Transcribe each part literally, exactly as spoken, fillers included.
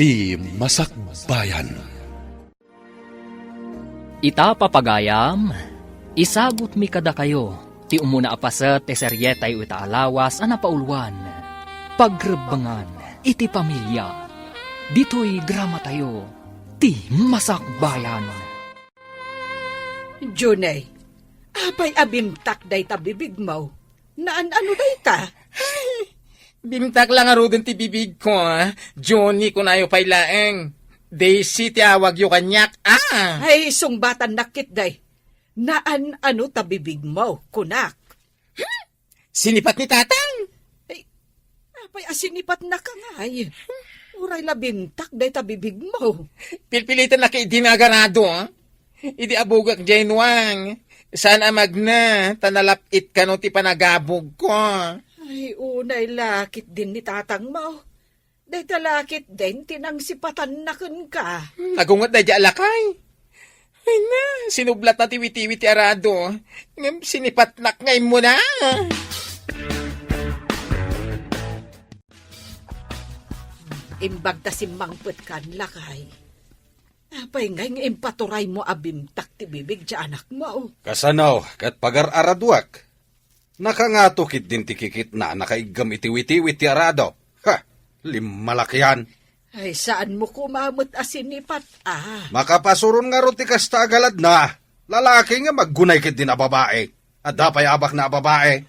Ti Masakbayan. Ita, papagayam, isagutmi kadakayo ti umuna a paset ti serietayo ita a lawas a napauluan, Pagrebbengan iti Pamilia. Ditoy dramatayo, Ti Masakbayan. Junay, apay a bimtak dayta bibigmo? Naan-ano dayta? Ay, bimtak la ngaruden ti bibigko, ah. Johnny kunayo pay laeng. Daisy ti awagyo kaniak, ah. Ay, sungbatannak ketdi. Naan-ano ta bibigmo, kunak. Sinipat ni Tatang. Ay, apay a sinipatnaka ngay? Uray la bimtak dayta bibigmo. Pilpilitennak idi nga agarado, ah. Idi abugak diay nuang, saan a magna, ta nalap-it kano ti panagabugko. Ay, unay la ketdin ni tatangmo. Dayta la ketdin ti nangsipatanna kenka. Nagunget daydi a lakay. Ay na, sinublatna ti witiwit ti arado. Ngem sinipatnak nga immuna. Imbag ta simmangpetkan, lakay. Apay ngay nga impaturaymo a bimtak ti bibig ti anakmo? Kasano ket pagar-araduak? Nakangato ketdin ti kikitna a nakaiggem iti witiwit ti arado. Ha! Limmalakian! Ay, saanmo koma met a sinipat, ah. Makapasuron ngarud ti kasta a galadna. Lalaki nga maggunay ketdin a babai. Adda pay abakna a babai.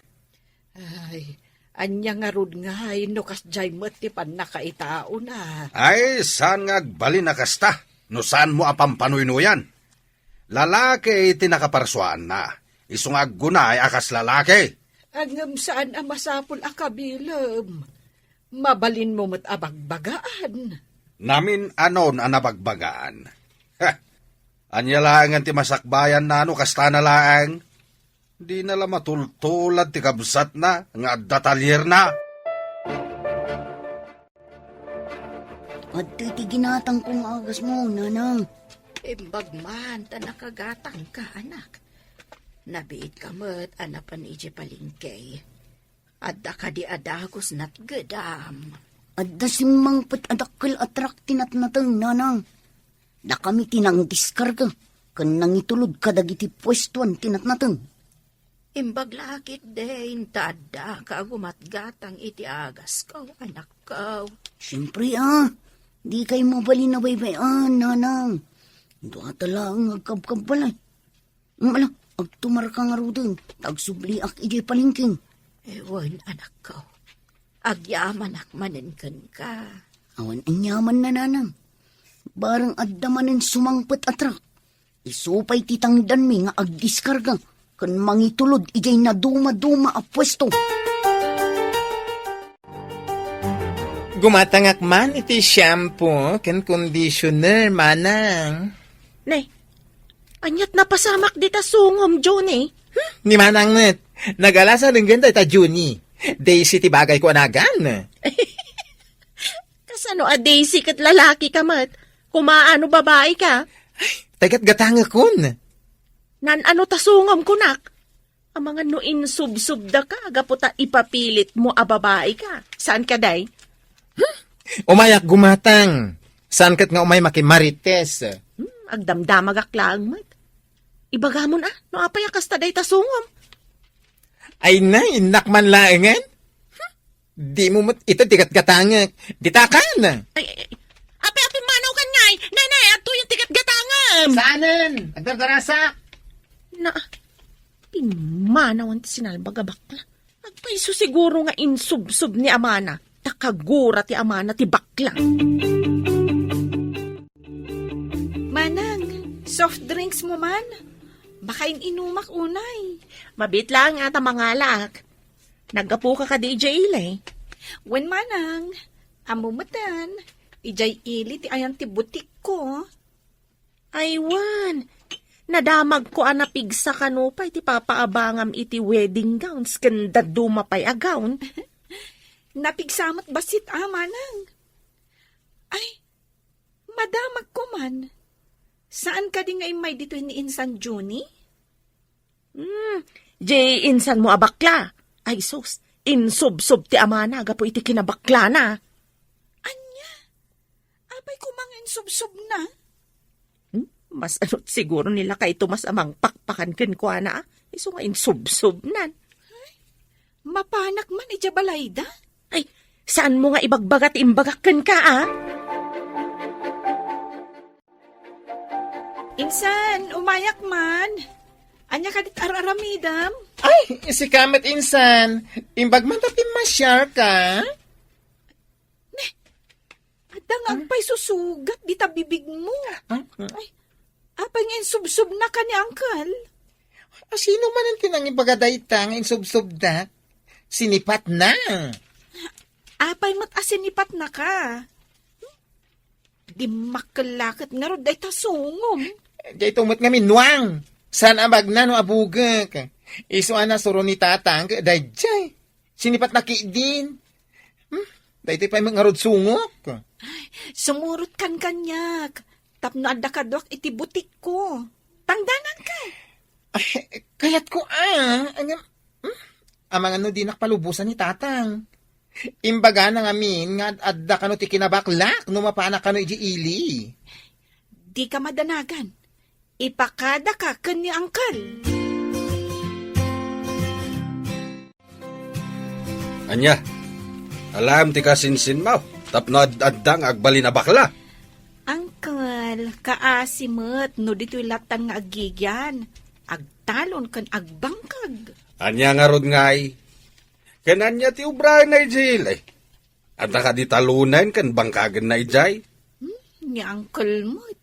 Ay, ania ngarud ngay no kasdiay met ti pannakaitaona? Ay, saan nga agbalin a kasta no saanmo a pampanuynoyan? Lalaki ti nakaparsuaanna, isu nga aggunay a kas lalaki. Ngem saan a masapul a kabilem. Mabalinmo met a bagbagaan. Namin-anon a nabagbagaan. Heh, ania laengen ti masakbayanna no kastana laeng? Dina la matultulad ti kabsatna nga adda talierna. Adtoy ti ginatangko nga agasmo, nanang. Imbag man ta nakagatangka, anak. Nabiitka met a napan idiay palengke. Adda kadi a dagus natgedam? Adda simmangpet a dakkel a trak ti natnateng, nanang. Dakami ti nangdiskarga ken nangitulod kadagiti puestoan ti natnateng. Imbag la ketdin ta addaka a gumatgatang iti agasko, anakko. Siempre, ah. Dikay mabalin a baybay-an, nanang. Duata laeng nga agkabkabbalay. Ala, agtumarka ngaruden, ta agsubliak idiay palengke. Wen, anakko. Agyamanak manen kenka. Awan aniamanna, nanang. Bareng adda manen sumangpet a trak. Isu pay ti tangdanmi nga agdiskarga ken mangitulod idiay nadumaduma a puesto. Gumatangak man iti shampoo ken conditioner, manang. Ne, ania't napasamak dita sungom, Johnny? Hmm? Ni manang met, nagalasan denggen dayta Johnny. Daisy ti bagayko a nagan. Kasano a Daisy ket lalaki ka met? Kumaano babae ka? Ay, tay gatgatangekon. Naan-ano ta sungom kunak? Amangan no insubsubda ka, gapu ta ipapilit mo a babae ka. Saan ka, day? Hmm? Umayak gumatang. Saan ket nga umay makimarites? Hmm, agdamdamagak laeng met. Ibagamon a, no apay a kasta dayta sungom? Ay na, innak man laengen. Dimo met ita ti gatgatangek. Ditakan! Ay, ay, ay. Api, api, manaw kan ngay! Nay, nay, adtoy ti gatgatangem! Saanen? Agdardarasak! Na, pimmanawan ti sinalbag a bakla. Agpaiso siguro nga insubsob ni amana. Ta kagura ti amana ti bakla. Manang, soft drinks mo man? Makain-inumak unay. Mabit lang ata mangalak. Naggapuka kadi idiay ili? Wen, manang, ammo metten, idiay ili ti ayan ti butikko. Ay wen, nadamagko a napigsa kano pay ti papaabangam iti wedding gowns ken dadduma pay a gown. Napigsa met bassit a, manang. Ay, madamagko man. Saan kadi nga immay ditoy ni Insan Junie? Hmm, jay insan mo a bakla. Ay sus, insubsob ti amana gapu iti kinabaklana. Ania? Subsubna? Hmm? Mas anot siguro ni lakay Tomas a mangpakpakan kenkuana, a? Isu nga insubsubnan. Mapanak man idiay balayda? Ay, saanmo nga ibagbaga ti imbagak kenka, a? Insan, umayak man. Ania kadit ar-aramidem? Ay, sika met, insan. Imbag man ta pimmasiarka? Ne, adda nga agpay susugat dita bibigmo. Ah? Ay, apay nga insubsubnaka ni Uncle? A, sino manen ti nangibaga dayta nga insubsubda? Sinipatna. Apay met a sinipatnaka? Dimmakkel la ket ngarud dayta sungom. Dayto met ngamin, Nuang. Saan a bagna no abugek? Isu a nasuro ni Tatang ket daydiay. Sinipatna ketdin. Hmm? Daytoy pay met ngarud sungok. Sumurot kan kaniak. Tapno adda kaduak iti butikko. Tangdananka. Ay, kayatko, a. Ngem, hmm? Amangan no dinak palubosan ni Tatang. Imbagana ngamin nga ad-adda kano ti kinabaklak no mapanak kano idiay ili. Dika madanagan. Ipakadaka ken ni Uncle. Ania? Alaem ti kasinsinmo tapno ad-adda nga agbalin a bakla? Uncle, kaasi met no ditoy lattan nga aggigyan, agtalon ken agbangkag. Ania ngarud ngay? Ken ania ti obraenna idiay ili? Adda kadi talonen ken bangkagenna idiay? Hmm, ni Uncle met.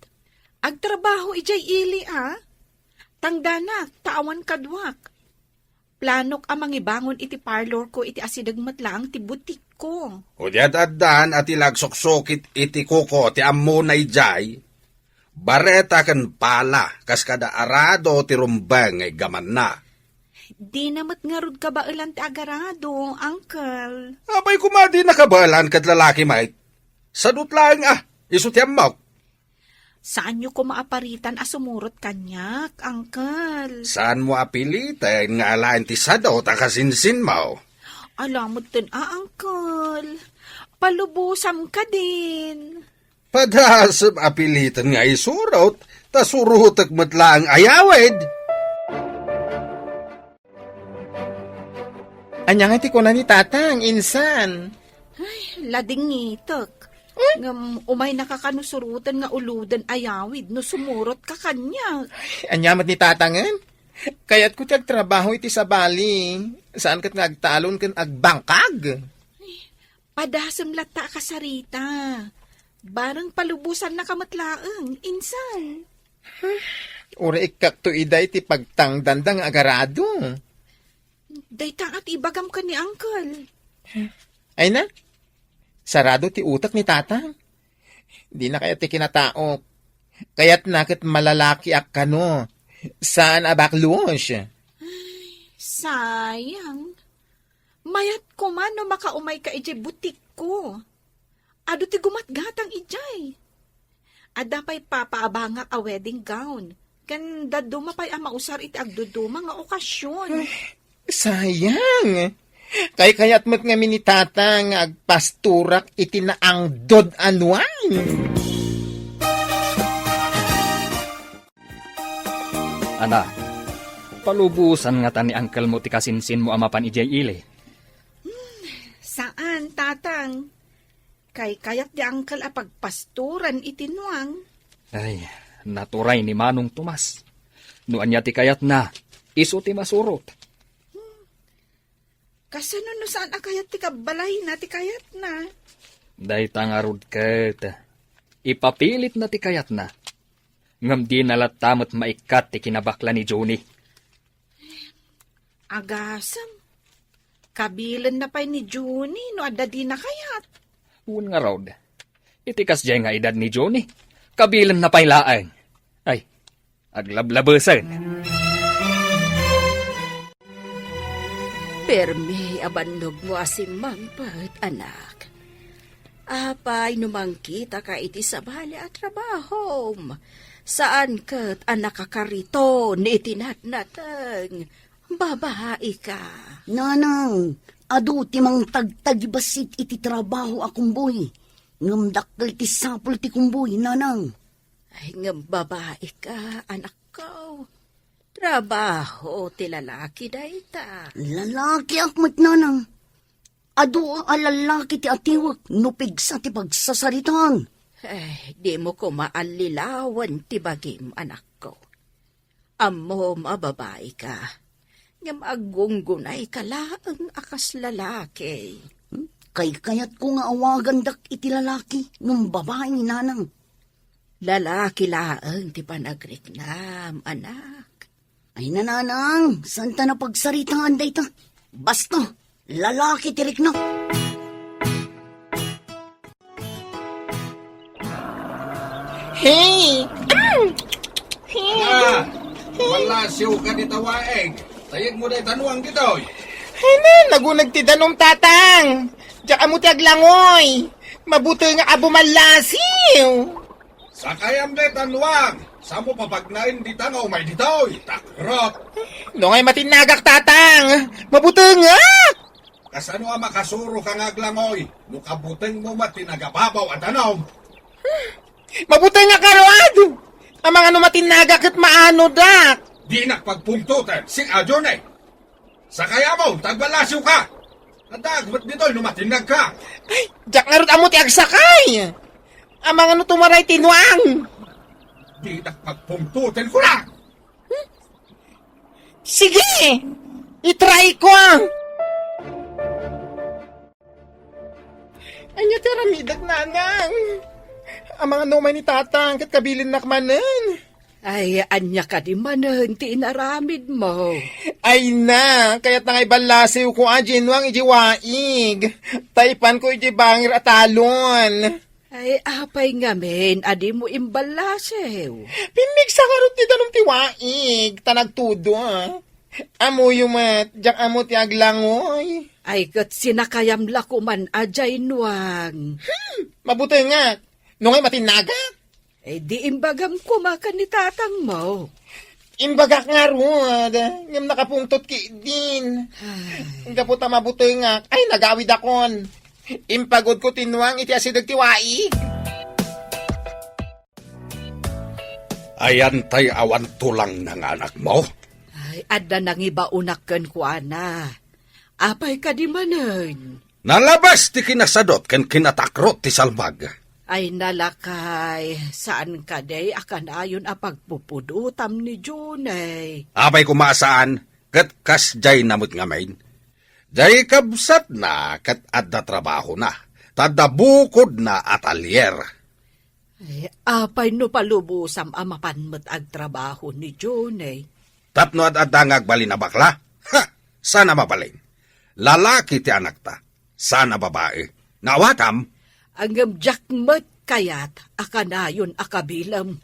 Agtrabaho idiay ili, a? Tangdanak, ta awan kaduak. Planok a mangibangon iti parlorko iti asideg met laeng ti butikko. O di ad-addan a ti la agsuksukit iti kuko ti ammona idiay? Bareta ken pala, kas kada arado ti rumbeng nga iggamanna. Dina met ngarud kabaelan ti agarado, Uncle. Apay koma dina kabaelan ket lalaki met? Sadut laeng a, isu ti ammok. Saanyo koma a paritan a sumurot kaniak, Uncle. Saanmo a piliten nga alaen ti sadut a kasinsinmo? Ala metten a, Uncle. Palubosam kadin. Padasem a piliten nga isurot, ta surotek met laeng ayawid. Ania nga ti kuna ni Tatang, insan? Ay, ladingitek. Hmm? Ngem umaynaka kano suroten nga uloden ayawid no sumurotka kaniak. Ay, ania met ni Tatangen? Kayatko ti agtrabaho iti sabali. Saan ket nga agtalon ken agbangkag? Padasem latta a kasarita. Bareng palubosannaka met laeng, insan. Uray ikkakto ida iti pagtangdanda nga agarado. Dayta nga ti ibagam ken ni Uncle. Ay na, sarado ti utek ni Tatang. Dina kayat ti kinataok. Kayatna ket malalakiak kano. Saan a baklos. Ay, sayang. Mayat koma no makaumayka idiay butikko. Adu ti gumatgatang idiay. Adda pay papaabangak a wedding gown, ken dadduma pay a mausar iti agduduma nga okasion. Ay, sayang! Kaykayat met ngamin ni Tata nga agpastorak iti naangdod a nuang. Anak, palubosan ngata ni angkelmo ti kasinsinmo a mapan idiay ili? Hmm, saan, Tatang. Kaykayat ni angkel a pagpastoran iti nuang. Ay, naturay ni Manong Tomas. No ania ti kayatna, isu ti masurot. Kasano no saan a kayat ti kabbalayna ti kayatna? Dayta ngarud ket, ipapilitna ti kayatna. Ngem dina latta met maikkat ti kinabakla ni Johnny. Agasem, kabilenna pay ni Johnny no adda dina kayat. Wen ngarud, iti kasdiay nga edad ni Johnny, kabilenna pay laeng. Ay, aglablabesen. Permi a bannogmo a simmangpet, anak. Apay no mangkitaka iti sabali a trabahom? Saan ket a nakakariton iti natnateng. Babaika. Nanang, adu ti mangtagtagibassit iti trabaho a kumboy. Ngem dakkel ti sapul ti kumbuy, nanang. Ay, ngem babai ka, anakko. Trabaho ti lalaki dayta. Lalakiak met, nanang. Adu a lalaki ti atiwek no pigsa ti pagsasaritaan. Eh, dimo koma allilawen ti bagim, anakko. Ammom a babai ka, ngem aggunggunay ka laeng a kas lalaki. Hmm? Kaykayatko nga awagandak iti lalaki ngem babai, nanang. Lalaki laeng ti panagriknam, anak. Ay, nanang, saan ta napagsaritaan dayta? Basta, lalaki ti rikna. Hey! Hey! Ah, wala siyo ka di tawaeg. Tayeg mo day tanuang ditoy. Ay na, nagunag ti danum, tatang. Diyak amo ti aglangoy. Mabuteng nga abu mallasiw. Sakayam de, tanuang. Samo papagnain dita nga umay ditoy. Takrot. No ngay matinnagak, tatang. Mabutengak. Kasano a makasuro ka nga aglangoy? No kabuteng mo met ti nagababaw a danum. Mabutengak ngarud. Amangan no matinnagak ket maanodak. Dinak pagpungtoten, si Ajone. Sakayam, tagballasiw ka. Addaak met ditoy no matinnag ka. Ay, diak ngarud ammo ti agsakay. Amangan no tumaray ti nuang. Dinak pagpungtoten ko na. Sige, itry ko. Ania ti aramidek, nanang? Amangan no umay ni tatang, ket kabilinnak manen. Ay, ania kadi manen ti inaramid mo? Ay na, kayatna nga iballasiw ko a dinuang iti waig. Ta ipan ko iti bangir a talon. Ay, apay ngamin a di mo imballasiw? Pimmigsa ngarud ti danum ti waig, ta nagtudo, a. Ammoyo met, diak ammo ti aglangoy. Ay, ket sinakayam la koman a diay nuang. Hmm, mabutengak. No ngay matinnagak? Eh, di imbagam koma ken ni tatang mo. Imbagak ngarud, ngem nakapungtot ketdin. Ay. Gapu ta mabutengak, ay, nagawidakon. Impagudko ti nuang iti asideg ti waig. Ayan tay awan tulangna nga anakmo? Ay, adda nangibaonak kenkuana. Apay kadi manen? Nalabas ti kinasadot ken kinatakrot ti salbag. Ay, nalakay, saan kadi a kanayon a pagpupudotam ni Junay? Apay koma a saan, ket kasdiay na met ngamin. Diay kabsatna ket adda trabahona, ta adda bukodna a talyer. Ay, apay no palubosam a mapan met agtrabaho ni Junay? Tapno ad-adda nga agbalin a bakla? Ha! Saan a mabalin. Lalaki ti anakta. Saan a babai. Naawatam? Ngem diak met kayat a kanayon a kabilem.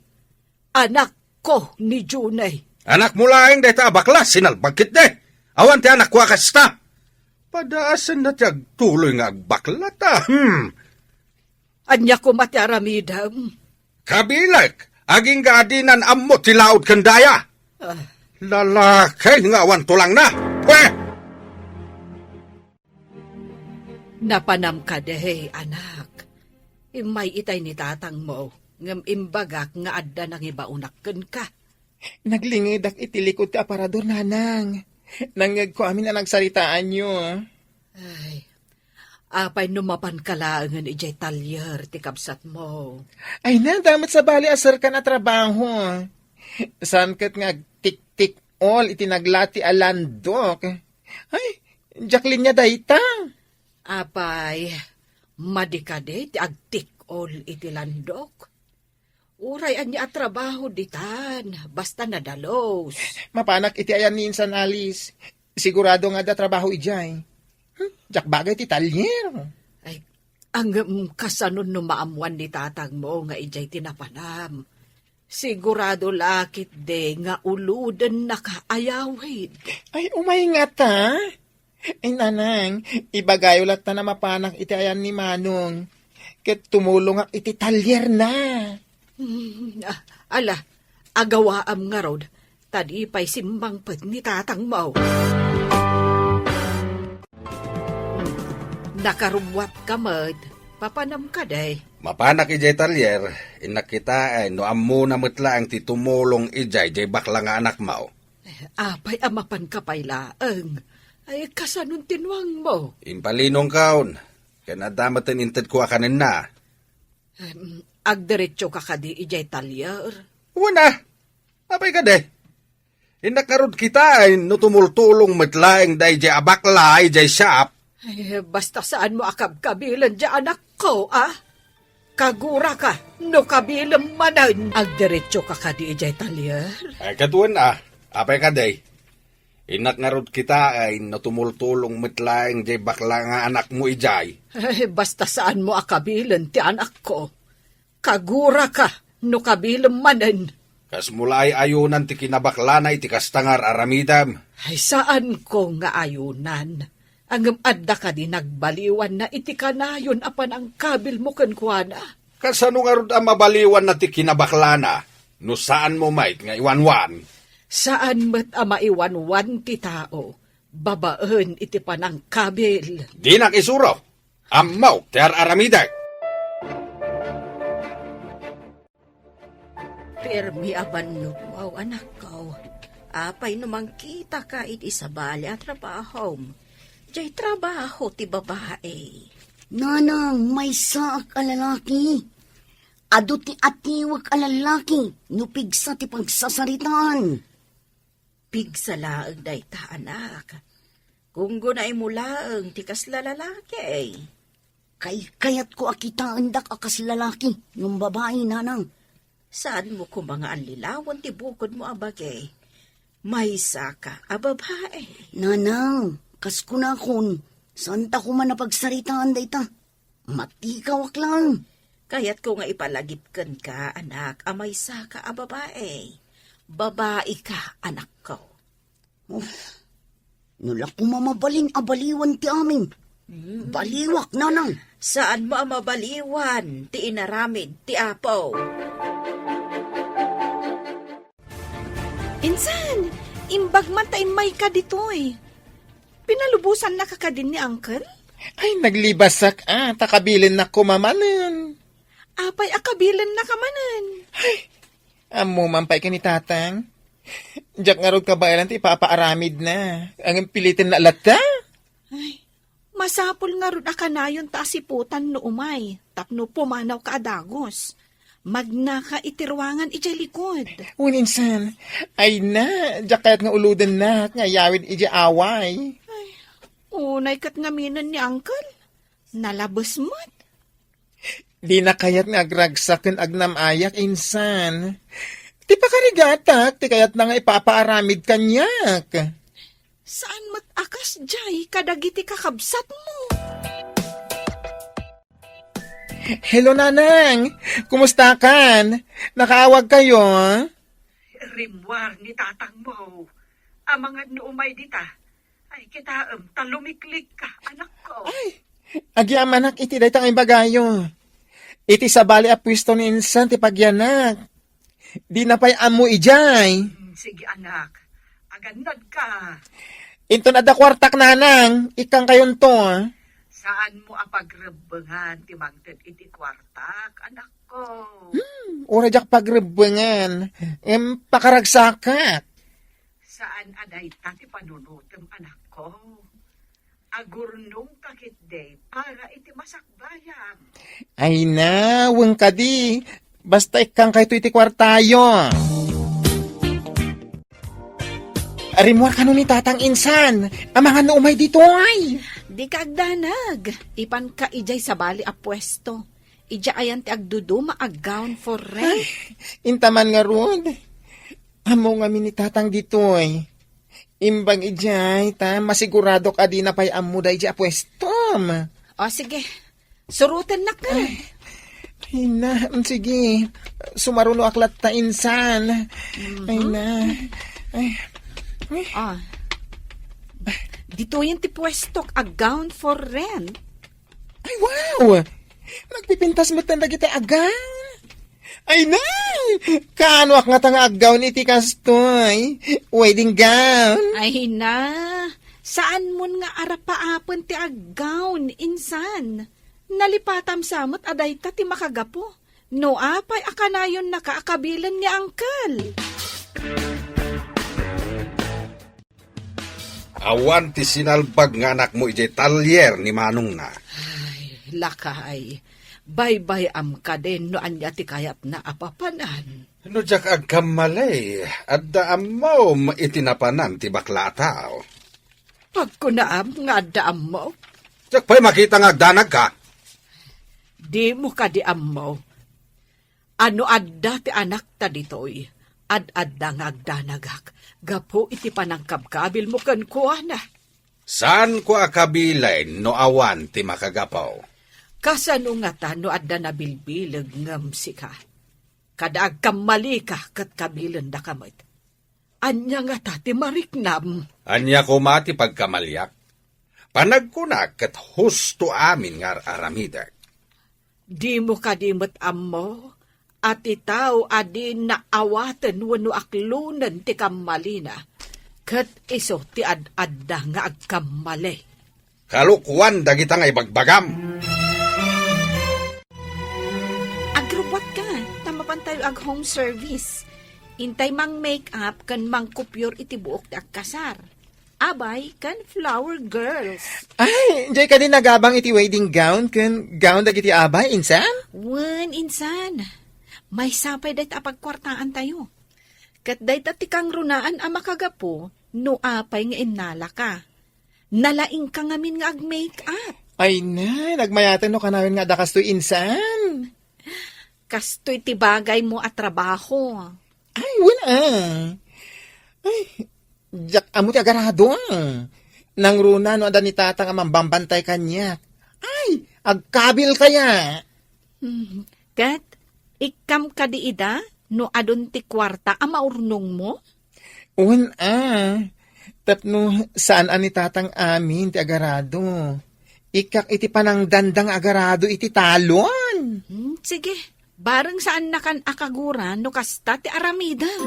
Anakko ni Junay. Anakmo laeng dayta a bakla, sinalbag ketdi. Awan ti anakko a kasta. Padaasenna ti agtuloy nga agbakla ta. Hmm. Ania koma ti aramidem? Kabilek, agingga a dinan ammo ti laud ken daya. Ah. Lalaki nga awan tulangna. Pwe! Napanam kadi, anak. Immay itay ni tatangmo, ngem imbagak nga adda nangibaonak kenka. Naglingedak iti likod ti aparador, nanang. Nangngegko amin a nagsaritaanyo. Ay, apay no mapanka laengen idiay talyer ti kabsatmo? Ay na, adda met sabali a serkan a trabaho. Saan ket nga agtiktik-ol iti naglati a landok. Ay, diak linia dayta. Apay, madi kadi ti agtik-ol iti landok? Uray ania a trabaho ditan, basta nadalus. Mapanak iti ayan ni Insan Alice. Sigurado nga adda trabaho idiay. Hmm, diak bagay ti talyer. Ay, ngem kasano no maammuan ni tatangmo nga idiay ti napanam? Sigurado la ketdi nga ulodennaka a yawid. Ay, umay ngata. Ay, nanang, ibagayo latta a mapanak iti ayan ni Manong. Ket tumulongak iti talyerna. Hmm, ah, ala, agawaam ngarud, ta di pay simmangpet ni tatangmo. Hmm, nakarubbuatka met, Mapanam kadi? Mapanak idiay talyer, innak kitaen no ammona met laeng ti tumulong idiay diay bakla nga anakmo. Apay a mapanka pay laeng? Ay, kasanon ti nuangmo? Impalinongkon, ken adda met intedko a kanenna. Em, agdiretsoka kadi idiay talyer? Wen a. Apay kadi? Innak ngarud kitaen no tumultulong met laeng daydiay a bakla idiay shop. Ay, basta saanmo a kabkabilen diay anakko, a? Kaguraka no kabilem manen. Agdiretsoka kadi idiay talyer? Ay, ket wen a. Apay kadi? Innak ngarud kitaen no tumultulong met laeng diay bakla nga anakmo idiay. Ay, basta saanmo a kabilen ti anakko. Kaguraka no kabilem manen. Kasmo la ay ayunan ti kinabaklana iti kasta nga ar-aramidem? Ay, saanko nga ayunan. Ngem adda kadi nagbaliwanna iti kanayon a panangkabilmo kenkuana? Kasano ngarud a mabaliwanna ti kinabaklana no saanmo met nga iwanwan? Saan met a maiwanwan ti tao babaen iti panangkabil. Dinak isuro. Ammok ti ar-aramidek. Permi a bannogmo, anakko. Apay no mangkitaka iti sabali a trabahom? Diay trabaho ti babae. Nanang, maysaak a lalaki. Adu ti atiwek a lalaki no pigsa ti pagsasaritaan. Pigsa laeng dayta, anak. Gunggonaimo laeng ti kasla lalaki. Kaykayatko a kitaendak a kas lalaki ngem babai, nanang. Saanmo koma nga allilawen ti bukodmo a bagi? Maysaka a babai. Nanang, kas kunakon, saanta koma a pagsaritaan dayta. Matikawak laeng. Kayatko nga ipalagip kenka, anak, a maysaka a babai. Babaika, anakko. Uf, no la koma mabalin a baliwan ti amin. Hmm. Baliwak, nanang. Saanmo a mabaliwan ti inaramid ti Apo? Insan, imbag man ta immayka ditoy. Pinalubosannaka kadin ni Uncle? Ay, naglibasak, a, ta kabilennak koma manen. Apay a kabilennaka manen? Ay, ammo man pay ken ni Tatang. Diak ngarud kabaelan ti ipapaaramidna. Ngem pilitenna latta. Ay, masapul ngarud a kanayon ta asiputan no umay, tapno pumanawka a dagus. Magnaka iti ruangan idiay likod. Wen insan, ay na, diak kayat nga ulodennak nga ayawid idiay away. Ay, unay ket ngaminen ni Uncle. Nalabes met. Dina kayat nga agragsak ken agnam-ayak, insan. Ti pakarigatak, ti kayatna nga ipapaaramid kaniak. Saan met a kasdiay kadagiti kakabsatmo? Hello, Nanang! Kumustakan? Nakaawagkayo? Rimmuar ni tatangmo. Amangan no umay dita. Ay, kitaem, ta lumiklikka, anakko. Ay, agyamanak iti dayta nga imbagayo. Iti sabali a puesto ni insan ti pagyanak. Dina pay ammo idiay. Hmm, sige, anak. Agannadka. Inton adda kuartak, nanang, ikkangkayonto. Saanmo a pagrebbengan ti mangted iti kuartak, anakko? Hmm, uray diak pagrebbengan. Em, pakaragsakak. Saan a dayta ti panunotem, anakko. Agurnongka ketdi para iti masakbayam. Ay na, wen kadi. Basta ikkangkayto iti kuartayo. Rimmuar kano ni Tatang insan. Amangan no umay ditoy. Dika agdanag. Ipanka idiay sabali a puesto. Idiay ayan ti agduduma a gown for rent. Ay, intaman ngarud. Ammo ngamin ni Tatang ditoy. Imbag idiay, ta masiguradok a dina pay ammo daydiay a puestom. O, sige. Surotennak ka. Ay, ay na, mm, sige. Sumarunoak latta insan. Mhm. Ay na. Ay. Ay. Ah. Ditoyen ti puestok a gown for rent. Ay, wow! Nagpipintas met dagiti agang. Ay, nay! Kaanoak ngata nga aggown iti kastoy? Wedding gown? Ay na, saan mon nga arapaapen ti aggown, insan? Nalipatam sa met a dayta ti makagapu. No apay a kanayonnaka a kabilen nga angkel? Awan ti sinalbag nga anakmo idiay talyer ni manongna. Ay, lakay, baybay-am kadin no ania ti kayatna a papanan. No diak agkamali, adda ammom iti napanan ti bakla a tao. Pagkunaam nga adda ammo. Diak pay makita nga agdanagka. Dimo kadi ammo. Ano adda ti anakta ditoy? Ad-adda nga agdanagak gapu iti panangkabkabilmo kenkuana. Saanko a kabilen no awan ti makagapu. Kasano ngata no adda nabilbileg ngem sika? Kada agkammalika ket kabilendaka met. Ania ngata ti mariknam? Ania koma ti pagkamaliak? Panagkunak ket husto amin nga ar-aramidek. Dimo kadi met ammo a ti tao a di naawaten wenno aklonen ti kammalina, ket isu ti ad-adda nga agkammali. Kalokuan dagita nga ibagbagam. Agrubbuatka, ta mapantayo ag-home service. Intay mang-makeup ken mangkupyor iti buok ti agkasar. Abay ken flower girls. Ay, diay kadi nagabang iti wedding gown ken gown dagiti abay, insan? Wen, insan. Maysa pay dayta a pagkuartaantayo. Ket dayta ti kangrunaan a makagapu no apay nga innalaka. Nalaingka ngamin nga ag-makeup. Ay na, nagmayaten no kanayon nga adda kastoy, insan. Kastoy ti bagaymo a trabaho. Ay, wen a. Ay, diak ammo ti agarado a. Nangruna no adda ni tatang a mambambantay kaniak. Ay, agkabil kaya. Hmm. Ket, ikkam kadi ida no adun ti kuarta a maurnongmo? Wen a, tapno saan a ni tatang amin ti agarado. Ikkak iti panangdanda nga agarado iti talon. Hmm, sige, bareng saannakan a kagura no kasta ti aramidem.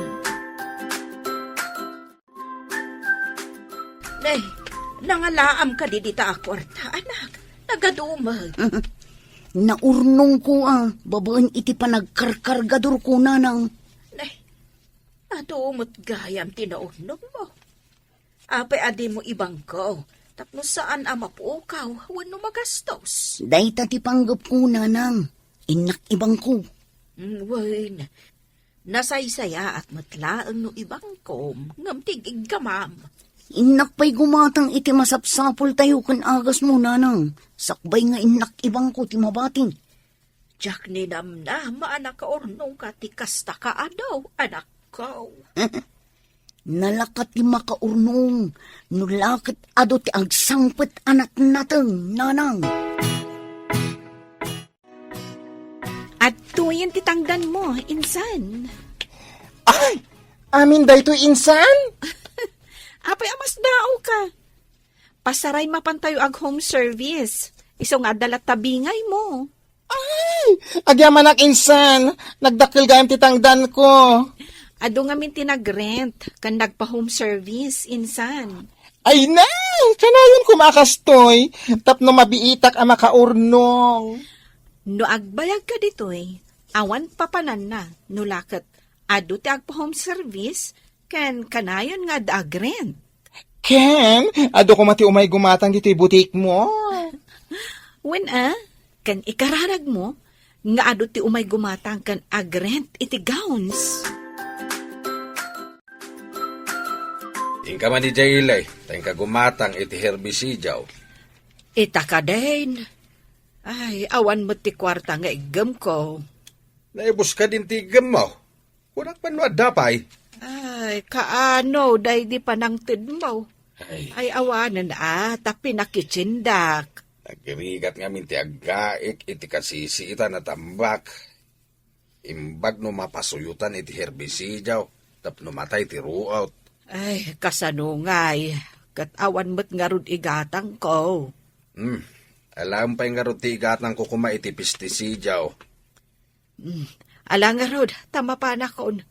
Nay, nangalaam kadi dita a kuarta, anak. Nagadumag. Naurnongko a, babaen iti panagkarkargadorko, nanang. Nay, adu met gayam ti naurnongmo. Apay a dimo ibangko, tapno saan a mapukaw wenno magastos? Dayta ti panggepko, nanang. Innak ibangko. Mm, wen, nasaysayaat met laeng no ibangkom, ngem ti iggamam. Innak pay gumatang iti masapsapultayo ken agasmo, nanang. Sakbay nga innak ibangko ti mabati. Diak ninamnama a nakaurnongka ti kasta ka adu, anakko. Nalaka ti makaurnong, no la ket adu ti agsangpet a natnateng, nanang. Adtoyen ti tangdanmo, insan. Ay! Amin daytoy, insan? Apay a masdaawka? Pasaray mapantayo ag-home service. Isu nga adda latta bingaymo. Ay! Agyamanak, insan. Nagdakkel gayam ti tangdanko. Adu ngamin ti nag-rent ken nagpa-home service, insan. Ay na! Kanayon koma a kastoy, tapno mabiitak a makaurnong. No agbayagka ditoy, awan papananna, no la ket adu ti agpa-home service, ken kanayon nga adda agrent. Ken, adu koma ti umay gumatang ditoy butikmo. Wen a, ken ikararagmo, nga adu ti umay gumatang ken agrent iti gowns. Inka man idiay ili, ta inka gumatang iti herbisidiaw. Ita kadin. Ay, awan met ti kuarta nga iggemko. Naibus kadin ti iggemmo. Kunak man no adda pay. Ay, kaano, daydi panangtedmo? Ay. Ay, awanen a, ta pinakitsindak. Nagrigat ngamin ti aggaik iti kasisiitan a tambak. Imbag no mapasuyotan iti herbisidiaw, tapno matay ti ruot. Ay, kasano ngay, ket awan met ngarud igatangko. Hmm, alaem pay ngarud ti igatangko koma iti pestisidiaw. Hmm, ala ngarud, ta mapanakon.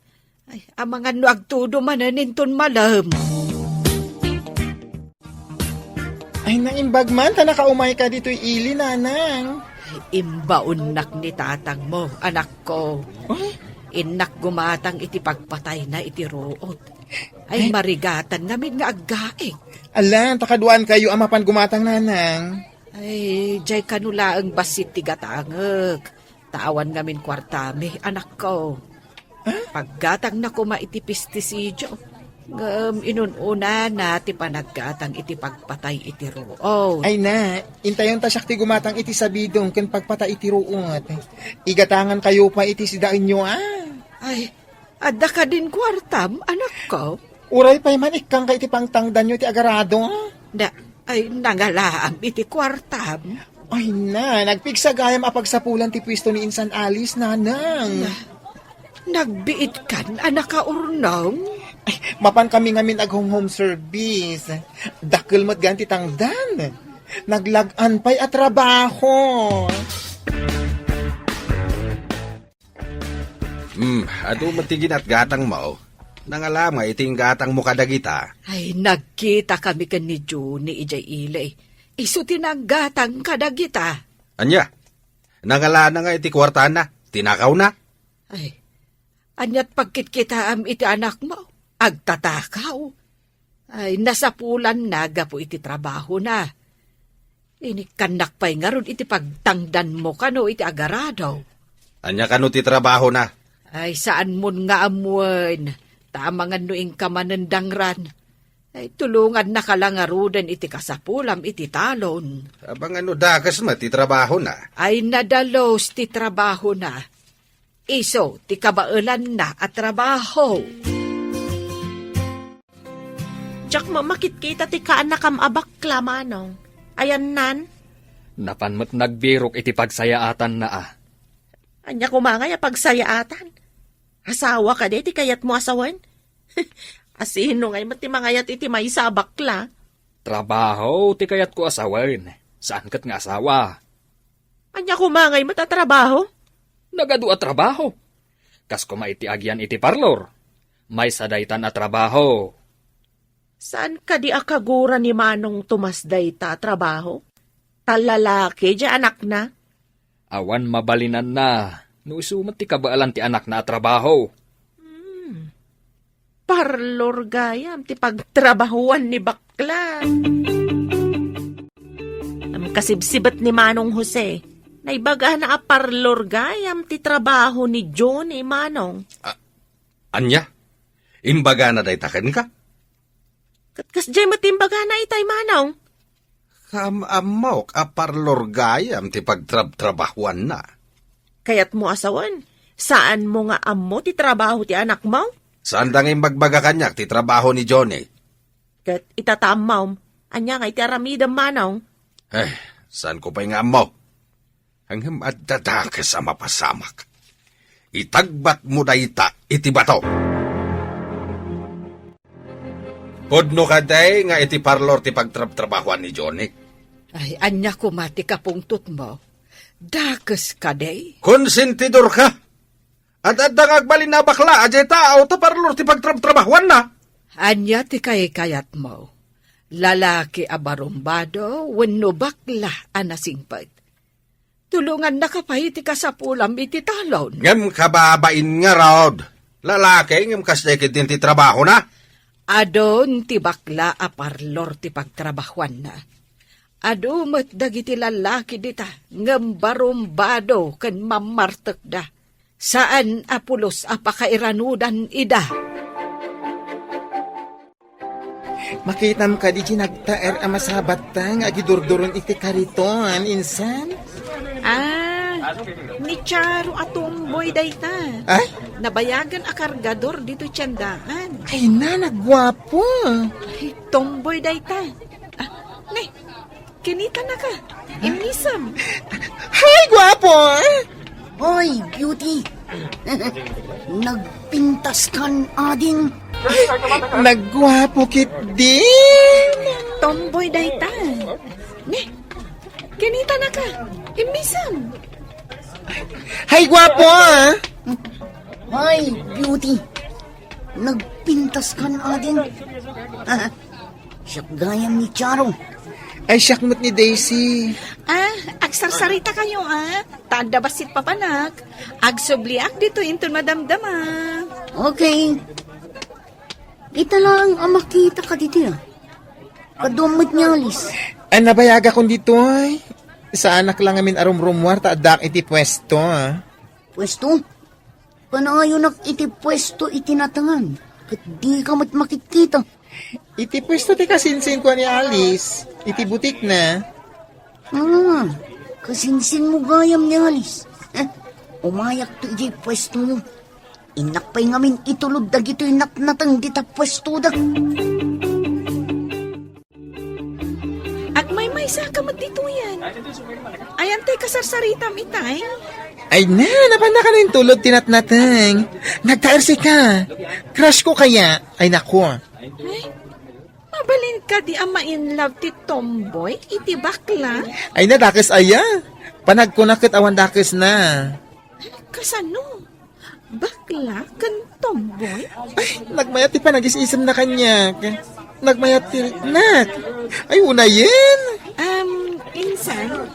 Ay, amangan no agtudo manen inton malem. Ay, naimbag man, ta nakaumayka ditoy ili, nanang. Imbaonnak ni tatangmo, anakko. Ay? Innak gumatang iti pagpatayna iti ruot. Ay, ay, marigatan ngamin nga aggaik. Ala, ta kaduaankayo a mapan gumatang, nanang. Ay, jay kano laeng bassit ti gatangek. Ta awan ngamin kuartami, anakko. Ah? Paggatangna koma iti pestisidio. Ngem inun-unana ti panaggatang iti pagpatay iti ruot. Ay na, intayon ta siak ti gumatang iti sabidong ken pagpatay iti ruot. Igatangankayo pay iti sidaenyo, a. Ay, adda kadin kuartam, anakko? Uray pay man ikkangka iti pangtangdanyo ti agarado, a. Da, ay, nangalaam iti kuartam. Ay na, nagpigsa gayam a pagsapulan ti puesto ni Insan Alice, nanang. Na, nagbiitkan a nakaurnong? Ay, mapan kami ngamin ag-home-home service. Dakkel met gayam ti tangdan. Naglag-an pay a trabaho. Hmm, adu met ti ginatgatangmo. Nangalam nga iti inggatangmo kadagita. Ay, nagkita kami ken ni Juni idiay ili. Isu ti nanggatang kadagita. Ania? Nangalana nga iti kuartana, tinakawna? Ay, aniat pagkitkitaam iti anakmo? Agtatakaw. Ay, nasapulanna gapu iti trabahona. Inikkannak pay ngarud iti pagtangdanmo kano iti agarado. Ania kano ti trabahona? Ay, saanmon nga ammoen. Ta amangan no inka manen dangran. Ay, tulongannaka la ngaruden iti kasapulam iti talon. Amangan no dakes met ti trabahona. Ay, nadalus ti trabahona. Isu ti kabaelanna a trabaho. Diak met makitkita ti kaannakam a bakla, Manong. Ayannan? Napan met nagbirok iti pagsayaatanna, a. Ania koma ngay a pagsayaatan? Asawa kadi ti kayatmo a sawen? Asino ngay met ti mangayat iti maysa a bakla? Trabaho ti kayatko a sawen, saan ket nga asawa. Ania koma ngay met a trabaho? Nagadu a trabaho. Kas koma iti agian iti parlor. Maysa daytan a trabaho. Saan kadi a kagura ni Manong Tomas dayta a trabaho? Ta lalaki diay anakna. Awan mabalinanna no isu met ti kabaelan ti anakna a trabaho. Hmm. Parlor gayam ti pagtrabahuan ni bakla. Am kasibsibet ni Manong Jose, naibagana a parlor gayam ti trabaho ni Johnny, Manong. A-, ania? Imbagana dayta kenka? Ket kasdiay met imbagana itay, Manong. Kaam-ammok a parlor gayam ti pagtrabtrabahuanna. Kayatmo a sawen, saanmo nga ammo ti trabaho ti anakmo? Saanda nga imbagbaga kaniak ti trabaho ni Johnny. Ket ita ta ammom, ania nga iti aramidem, Manong? Eh, saanko pay nga ammo? Ngem adda dakes a mapasamak. Itagbatmo dayta iti bato. Pudno kadi nga iti parlor ti pagtrabtrabahuan ni Johnny? Ay, ania koma ti kapungtotmo? Dakes kadi? Konsentidor ka! Ad-adda nga agbalin a bakla a diay tao ta parlor ti pagtrabtrabahuanna. Ania ti kaykayatmo? Lalaki a barumbado wenno bakla a nasingpet? Tulongannaka pay ti kasapulam iti talon. Ngem kababain ngarud, lalaki ngem kasdiay ketdin ti trabahona. Adun ti bakla a parlor ti pagtrabahuanna. Adu met dagiti lallaki dita ngem barumbado ken mammartekda. Saan a pulos a pakairanudan ida. Makitam kadi ti nagtaer a masabatta nga agidurduron iti kariton, insan? Ah, ni Charo a tomboy dayta. Ay? Nabayagan a kargador ditoy tiendaan. Ay na, nagguapo. Ay, tomboy dayta. Ah, ne, kinitanaka. Immisem. Hay, guapo! Hoy, beauty! Nagpintaskan ading. Nagguapo ketdin. Tomboy dayta. Ne, kinitanaka. Immisem. Hay, guapo, a! Hoy, beauty! Nagpintaskan ading. Siak gayam ni Charo. Ay, siak met ni Daisy. Ah, agsarsarita kayo, ah. Ta adda bassit papanak. Agsubliak dito inton madamdama. Okay. Ita lang a makita ka ditoy, ah. Kaduam met ni Alice. Ay, nabayagakon ditoy. Saanak lang amin a rumrumuar ta addaak iti puesto, ah. Puesto? Panayonak iti puesto iti natengan, ket dika met makitkita. Iti puesto ti kasinsinko ni Alice, iti butikna. Ah, kasinsinmo gayam ni Alice. Eh, umayakto idiay puestoyo. Innak pay ngamin itulod dagitoy natnateng dita puestoda. Agmaymaysa ka met ditoyen. Ayan tay kasarsaritam itay? Ay na, napannaka no intulod ti natnateng. Nagtaersika. Crush ko kaya. Ay nako. Ay, mabalin kadi a ma-in love ti tomboy iti bakla? Ay na, dakes aya. Panagkuna ket awan dakesna. Kasano? Bakla ken tomboy? Ay, nagmayat ti panagis-isemna kaniak. Nagmayat ti riknak. Ay, unayen. Um, insan,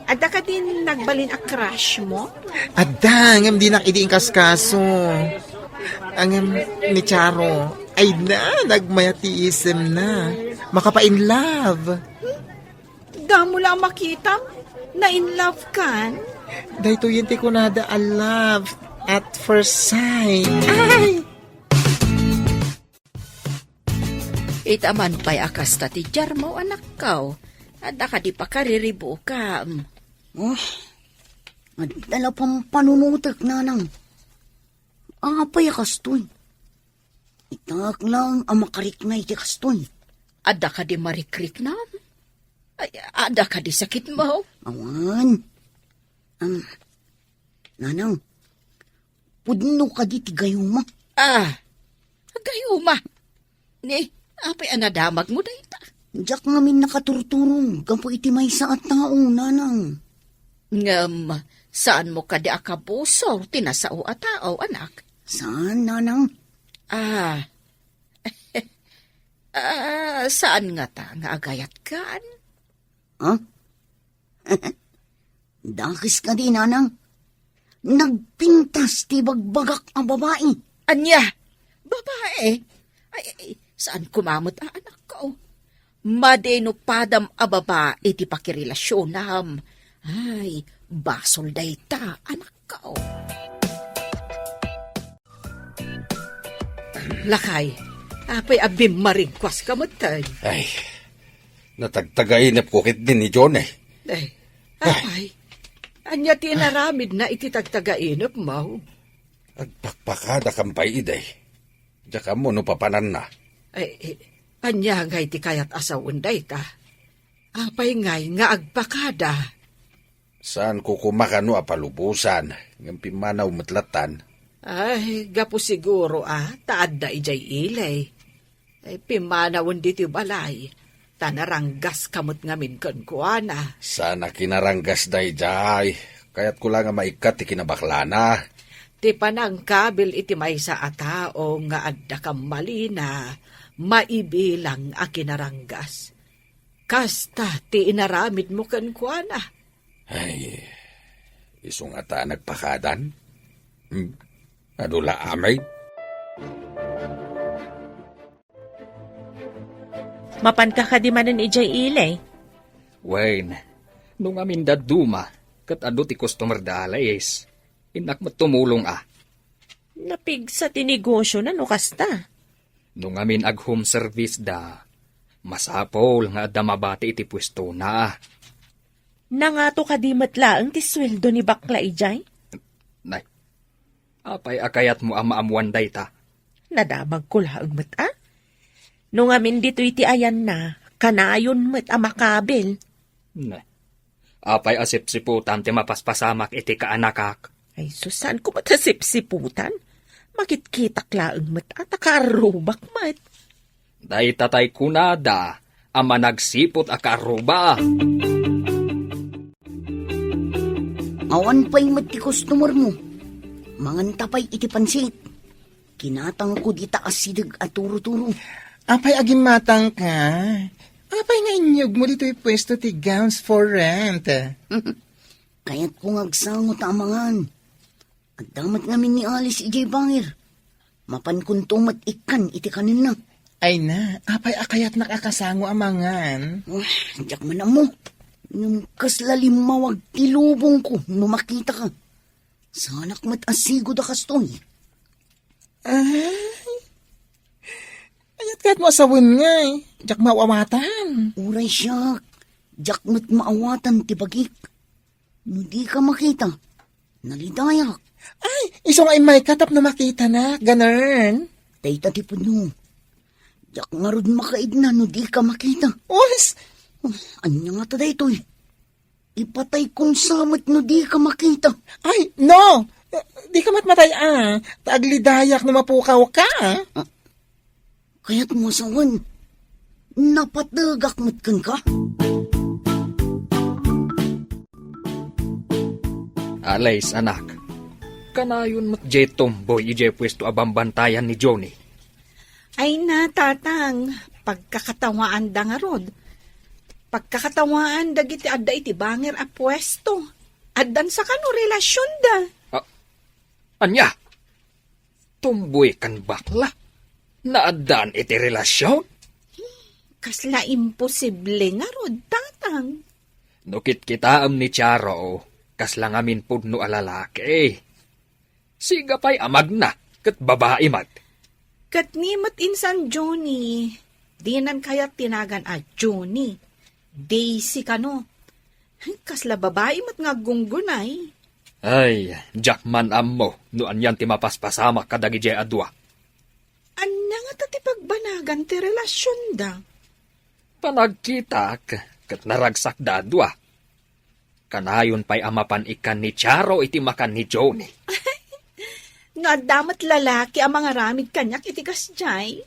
adda kadin nagbalin a crush mo? Adda, ngem dinak idi inkaskaso. Ngem ni Charo, ay na, nagmayat ti isemna. Makapa-in love. Damo la a makitam, na-in love kan? Daytoyen ti kunada a love at first sight. Ay! Ita man pay a kasta ti diarmo, anakko. Adda kadi pakariribukam? Oh, adda la pampanunotek, nanang. Apay a kastoy? Itaak lang a makarikna iti kastoy. Adda kadi marikriknam? Ay, adda kadi sakitmo? Awan. Am, nanang, pudno kadi ti gayuma? Ah, gayuma? Ni, apay a nadamagmo dayta? Diak ngamin nakaturturong gapu iti maysa a tao, nanang. Ngem, saanmo kadi a kabusor ti nasao a tao, anak? Saan, nanang? Ah. Ah, saan ngata nga agayatkan? Ha? Dakes kadi, nanang. Nagpintas ti bagbagak a babai. Ania? Babae? Ay, ay, saan koma met a, anakko? Madi no padam a babae ti pakirelasionam. Ay, basol dayta, anakko. Lakay, apay a bimmaringkuaska metten? Ay, natagtagainepko ketdi ni John, eh. Ay, apay, ania ti inaramidna iti tagtagainepmo? Agpakpakadakam pay idi. Diak ammo no papananna. Ay, eh, ania ngay ti kayat a sawen dayta? Apay ngay nga agpakada? Saanko koma kano a palubosan, ngem pimmanaw met lattan. Ay, gapu siguro a, ta adda idiay ili. Ay, pimmanawen ditoy balay, ta naranggaska met ngamin kenkuana. Saan a kinaranggas daydiay? Kayatko la nga maikkat ti kinabaklana. Ti panangkabil iti maysa a tao nga adda kammalina, maibilang a kinaranggas. Kasta ti inaramidmo kenkuana. Ay, isu ngata a nagpakadan? Hmm? Adu la amay? Mapanka kadi manen idiay ili? Wen, no ngamin dadduma, ket adu ti customer da Alice. Innak met tumulong a. Napigsa ti negosio na no kasta. No ngamin ag-home service da, masapul nga adda mabati iti puestona. Nangato kadi met laeng ti sueldo ni bakla idiay? Nay, apay a kayatmo a maammuan dayta? Nadamagko laeng met a. No ngamin ditoy ti ayanna, kanayon met a makabil. Nay, apay a sipsiputan ti mapaspasamak iti kaanakak? Ay, sus, saanko met a sipsiputan? Makitkitak laeng met a ta kaarrubak met. Dayta tay kunada a managsiput a kaarruba. Awan pay met ti customer mo. Manganta pay iti pansit. Kinatangko dita asideg a turo-turo. Apay a gimmatangka? Apay nga inyugmo ditoy puesto ti gowns for rent? Kayatko nga agsango ta amangan. Adda met ngamin ni Alice idiay bangir. Mapankonto met ikkan iti kanenna. Ay na, apay a kayatnak a kasango amangan? Ah, diak man ammo. Ngem kasla limmawag ti lubongko no makitaka. Saanak met a sigud a kastoy. Ay, ayat kayatmo a sawen ngay, diak maawatan. Uray siak, diak met maawatan ti bagik. No dika makita, nalidayak. Ay, isu nga immayka tapno makitanak, ganern. Dayta ti pudno. Diak ngarud makaidna no dika makita. Uwes! Ania ngata daytoy? Ipataykon sa met no dika makita. Ay, no! Dika met matay-a. Ta aglidayak no mapukawka. Ah, kayatmo a sawen, napategak met kenka? Alice, anak. Kanayon met diay tomboy idiay puesto a bambantayan ni Johnny. Ay na, Tatang, pagkakatawaanda ngarud. Pagkakatawaan dagiti adda iti bangir a puesto. Addan sa kano relasionda. Ah, ania? Tomboy ken bakla? Naaddaan iti relasion? Kasla imposible ngarud, Tatang. No kitkitaem ni Charo, kasla ngamin pudno a lalaki. Siga pay a magna, ket babai met. Ket ni met insan Johnny, dinan kayat ti nagan a Johnny. Daisy kano. Kasla babai met nga aggunggunay. Ay, diak man ammo no anian ti mapaspasamak kadagidiay a dua. Ania ngata ti pagbanagan ti relasionda? Panagkitak ket naragsakda a dua. Kanayon pay a mapan ikkan ni Charo iti makan ni Johnny. No adda met lalaki a mangaramid kaniak iti kasdiay,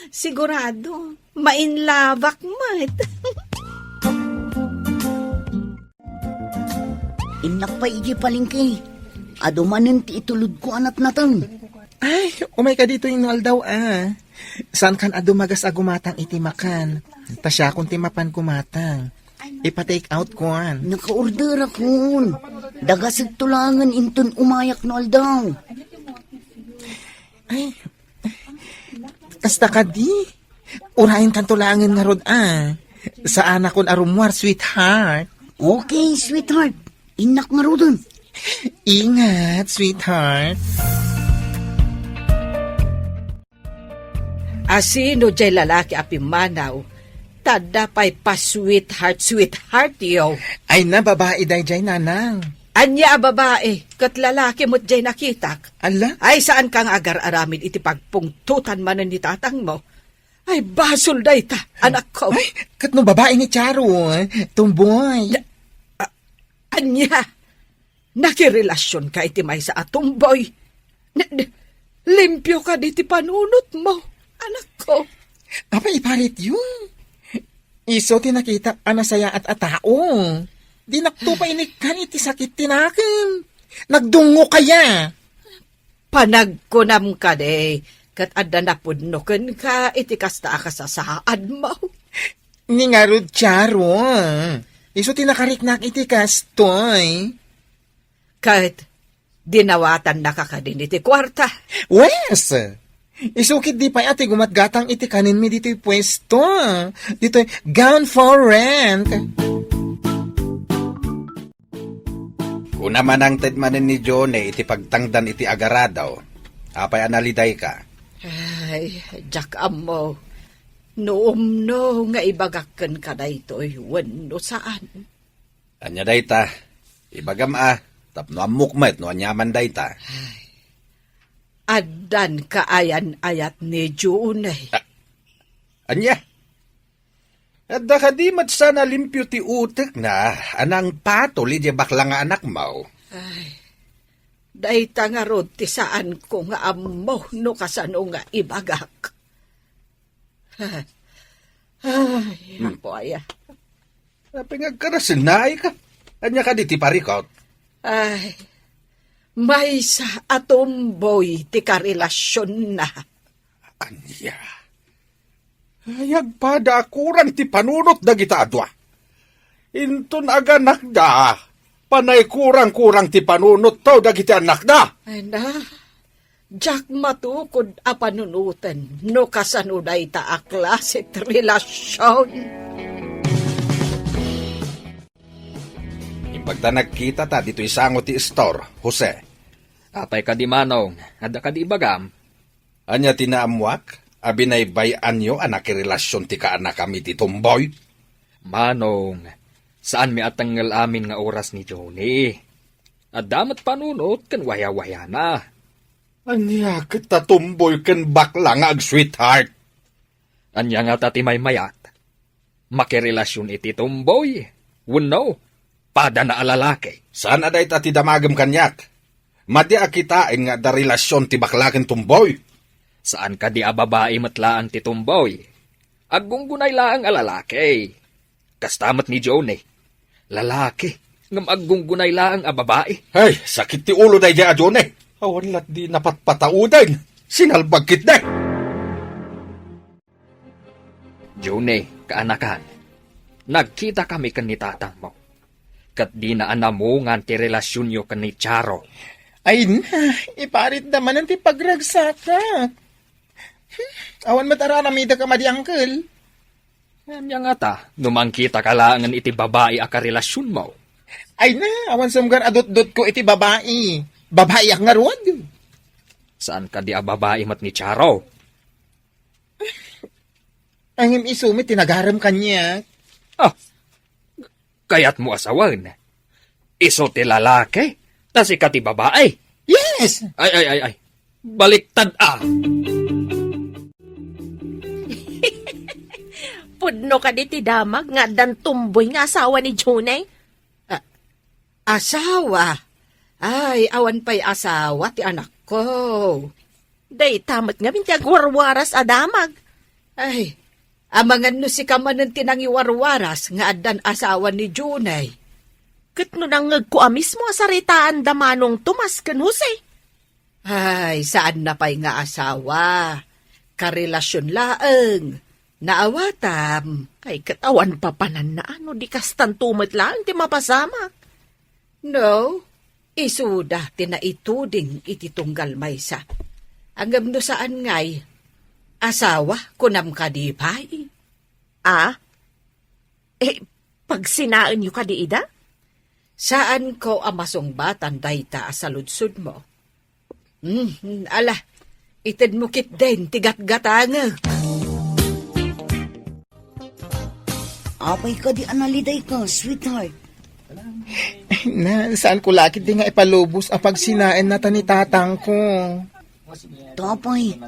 sigurado, mainlabak met. Innak pay idiay palengke. Adu manen ti itulodko a natnateng. Ay, umayka ditoy no aldaw a. Saankan a dumagas a gumatang iti makan. Ta siakon ti mapan gumatang. Ipa-take out kuan. Nakaorderakon. Dagasek to laengen inton umayak no aldaw. Ay, kasta kadi? Urayenkanto laengen ngarud a. Saanakon a rummuar, sweetheart. Okay, sweetheart. Innak ngaruden. Ingat, sweetheart. A sino diay lalaki a pimmanaw? Ta adda pay pa-sweetheart, sweetheart yo. Ay na, babai daydiay, nanang. Ania a babai? Ket lalaki met diay nakitak. Ala? Ay, saanka nga agar-aramid iti pagpungtotan manen ni tatangmo. Ay, basol dayta, anakko. Ay, ket no babai ni Charo, tomboy. Da-, a-, ania? Nakirelasionka iti maysa a tomboy? N-, n-, limpio kadi ti panunotmo, anakko. Apay iparityo? Isu ti nakitak a nasayaat a tao. Dinakto pay inikkan iti sakit ti nakem. Nagdungngok aya. Panagkunam kadi, ket adda napudno kenka iti kasta a kasasaadmo. Ni ngarud, Charo, isu ti nakariknak iti kastoy. Ket dinawatannaka kadin iti kuarta? Wes! Isu ketdi pay a ti gumatgatang iti kanenmi ditoy puesto, ditoy gown for rent. Kuna manangted manen ni Johnny iti pagtangdan iti agarado. Apay a nalidayka? Ay, diak ammo no umno nga ibagak kenka daytoy wenno saan. Ania dayta? Ibagam a, tapno ammok met no aniaman dayta. Ay, addan kaayan-ayat ni Johnny. A-, ania? Adda kadi met sa nalimpio ti utekna a nangpatol idiay bakla nga anakmo? Ay, dayta ngarud ti saanko nga ammo no kasano nga ibagak. Ay, hmm. Apo aya. Apay nga agkarasennaayka? Ania kadi ti parikot? Ay, maysa a tomboy ti karelasionna. Ania? Ay, agpada a kurang ti panunot dagita a dua. Inton aganakda, panay kurang-kurang ti panunotto dagiti annakda. Ay na, diak matukod a panunoten no kasano dayta a klase ti relasion. Imbagta nagkitata ditoy sango ti istor, Jose. Apay kadi, Manong? Adda kadi ibagam? Ania ti naammuak a binaybay-anyo a nakirelasion ti kaanakam iti tumboy? Manong, saanmi a tengngel amin nga oras ni Johnny. Adda met panunot ken wayawayana. Ania ket ta tumboy ken bakla nga ag-sweetheart? Ania ngata ti maymayat? Makirelasion iti tumboy wenno padana a lalaki? Saan a dayta ti damagem kaniak. Madi a kitaen nga adda relasion ti bakla ken tumboy. Saan kadi a babai met laeng ti tumboy? Aggunggunay laeng a lalaki. Kasta met ni Johnny. Lalaki, ngem aggunggunay laeng a babai. Ay, sakit ti ulo daydiay a Johnny. Awan lat di napatpatauden. Sinalbag ketdi. Johnny, kaanakan, nagkitakami ken ni tatangmo. Ket dina a namungan ti relasionyo ken ni Charo. Ay na, iparitda manen ti pagragsakak. Hmm, awan met araramidek a madi, uncle. Ania ngata, no mangkitaka laengen iti babai a karelasionmo? Ay na, awan sumgar a dutdotko iti babai. Babaiak ngarud. Saan kadi a babai met ni Charo? Ngem isu met ti nagarem kaniak. Ah, kayatmo a sawen? Isu ti lalaki, ta sika ti babai. Yes! Ay, ay, ay, ay. Baliktad a. Pudno kadi ti damag nga addan tumboy nga asawa ni Johnny? Ah, asawa? Ay, awan pay asawa ti anakko. Dayta met ngamin ti agwarwaras a damag. Ay, amangan no sika manen ti nangiwarwaras nga addan asawa ni Johnny. Ket no nangngegko a mismo a saritaanda Manong Tomas ken Jose. Ay, saanna pay nga asawa. Karelasion laeng. Naawatam. Ay, ket awan papananna no di kastanto met laeng ti mapasamak. No, isuda ti naituding iti tunggal maysa. Ngem no saan ngay, asawa, kunam kadi pay? Ah? Eh, pagsinaenyo kadi ida? Saanko a masungbatan dayta a saludsodmo. Hmm, ala, itedmo ketdin ti gatgatangek. Apay kadi a nalidayka, sweetheart? Na, saanko la ketdi nga ipalubos a pagsinaenna ta ni tatangko. Tapay,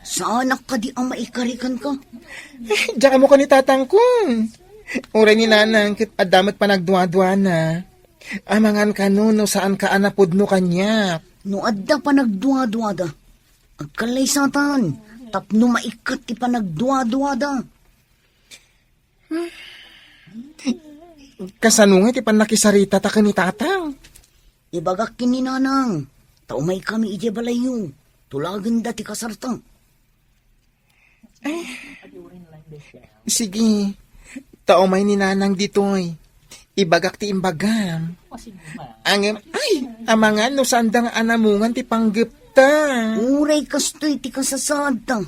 saanak kadi a maikari kenka? Diak ammo ken ni tatangko. Uray ni nanang ket adda met panagduaduana. Amangan kano no saanka a napudno kaniak. No adda panagduaduada, agkallaysatan tapno maikkat ti panagduaduada. Kasano nga iti pannakisaritata ken ni tatang? Ibagak ken ni nanang, ta umaykami idiay balayyo. Tulagenda ti kasarta. Sige, ta umay ni nanang ditoy. Ibagak ti imbagam. Ngem, ay, amangan no saanda nga anamungan ti panggepta. Uray kastoy ti kasasaadta.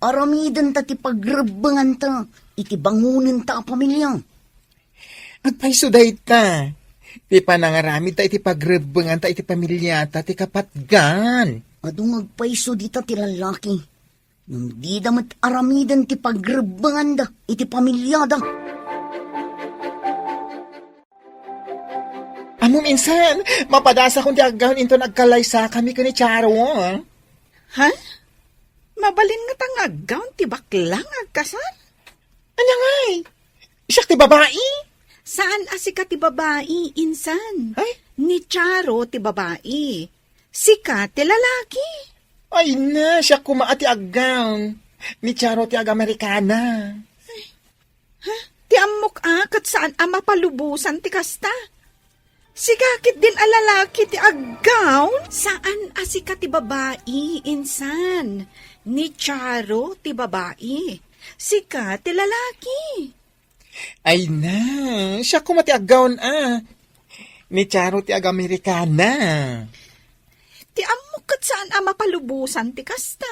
Aramidenta ti pagrebbenganta iti bangonenta a pamilia. Agpayso dayta. Ti panangaramidta iti pagrebbenganta iti pamiliata ti kapatgan. Adu nga agpayso dita ti lallaki. Ngem dida met aramiden ti pagrebbenganda iti pamiliada. Ammom, insan, mapadasakon ti aggawn inton agkallaysakami ken ni Charo, ah. Ha? Mabalin ngata nga aggawn ti bakla nga agkasar? Ania ngay? Siak ti babai? Saan a sika ti babai, insan. Ay? Ni Charo ti babai. Sika ti lalaki. Ay na, siak koma a ti aggawn. Ni Charo ti ag-Amerikana. Ha? Ti ammok a, ket saan a mapalubosan ti kasta. Sika ketdin a lalaki ti aggawn? Saan a sika ti babai, insan. Ni Charo ti babai. Sika ti lalaki. Ay na, siak koma ti aggawn a. Ni Charo ti ag-Amerikana. Ti ammok ket saan a mapalubosan ti kasta.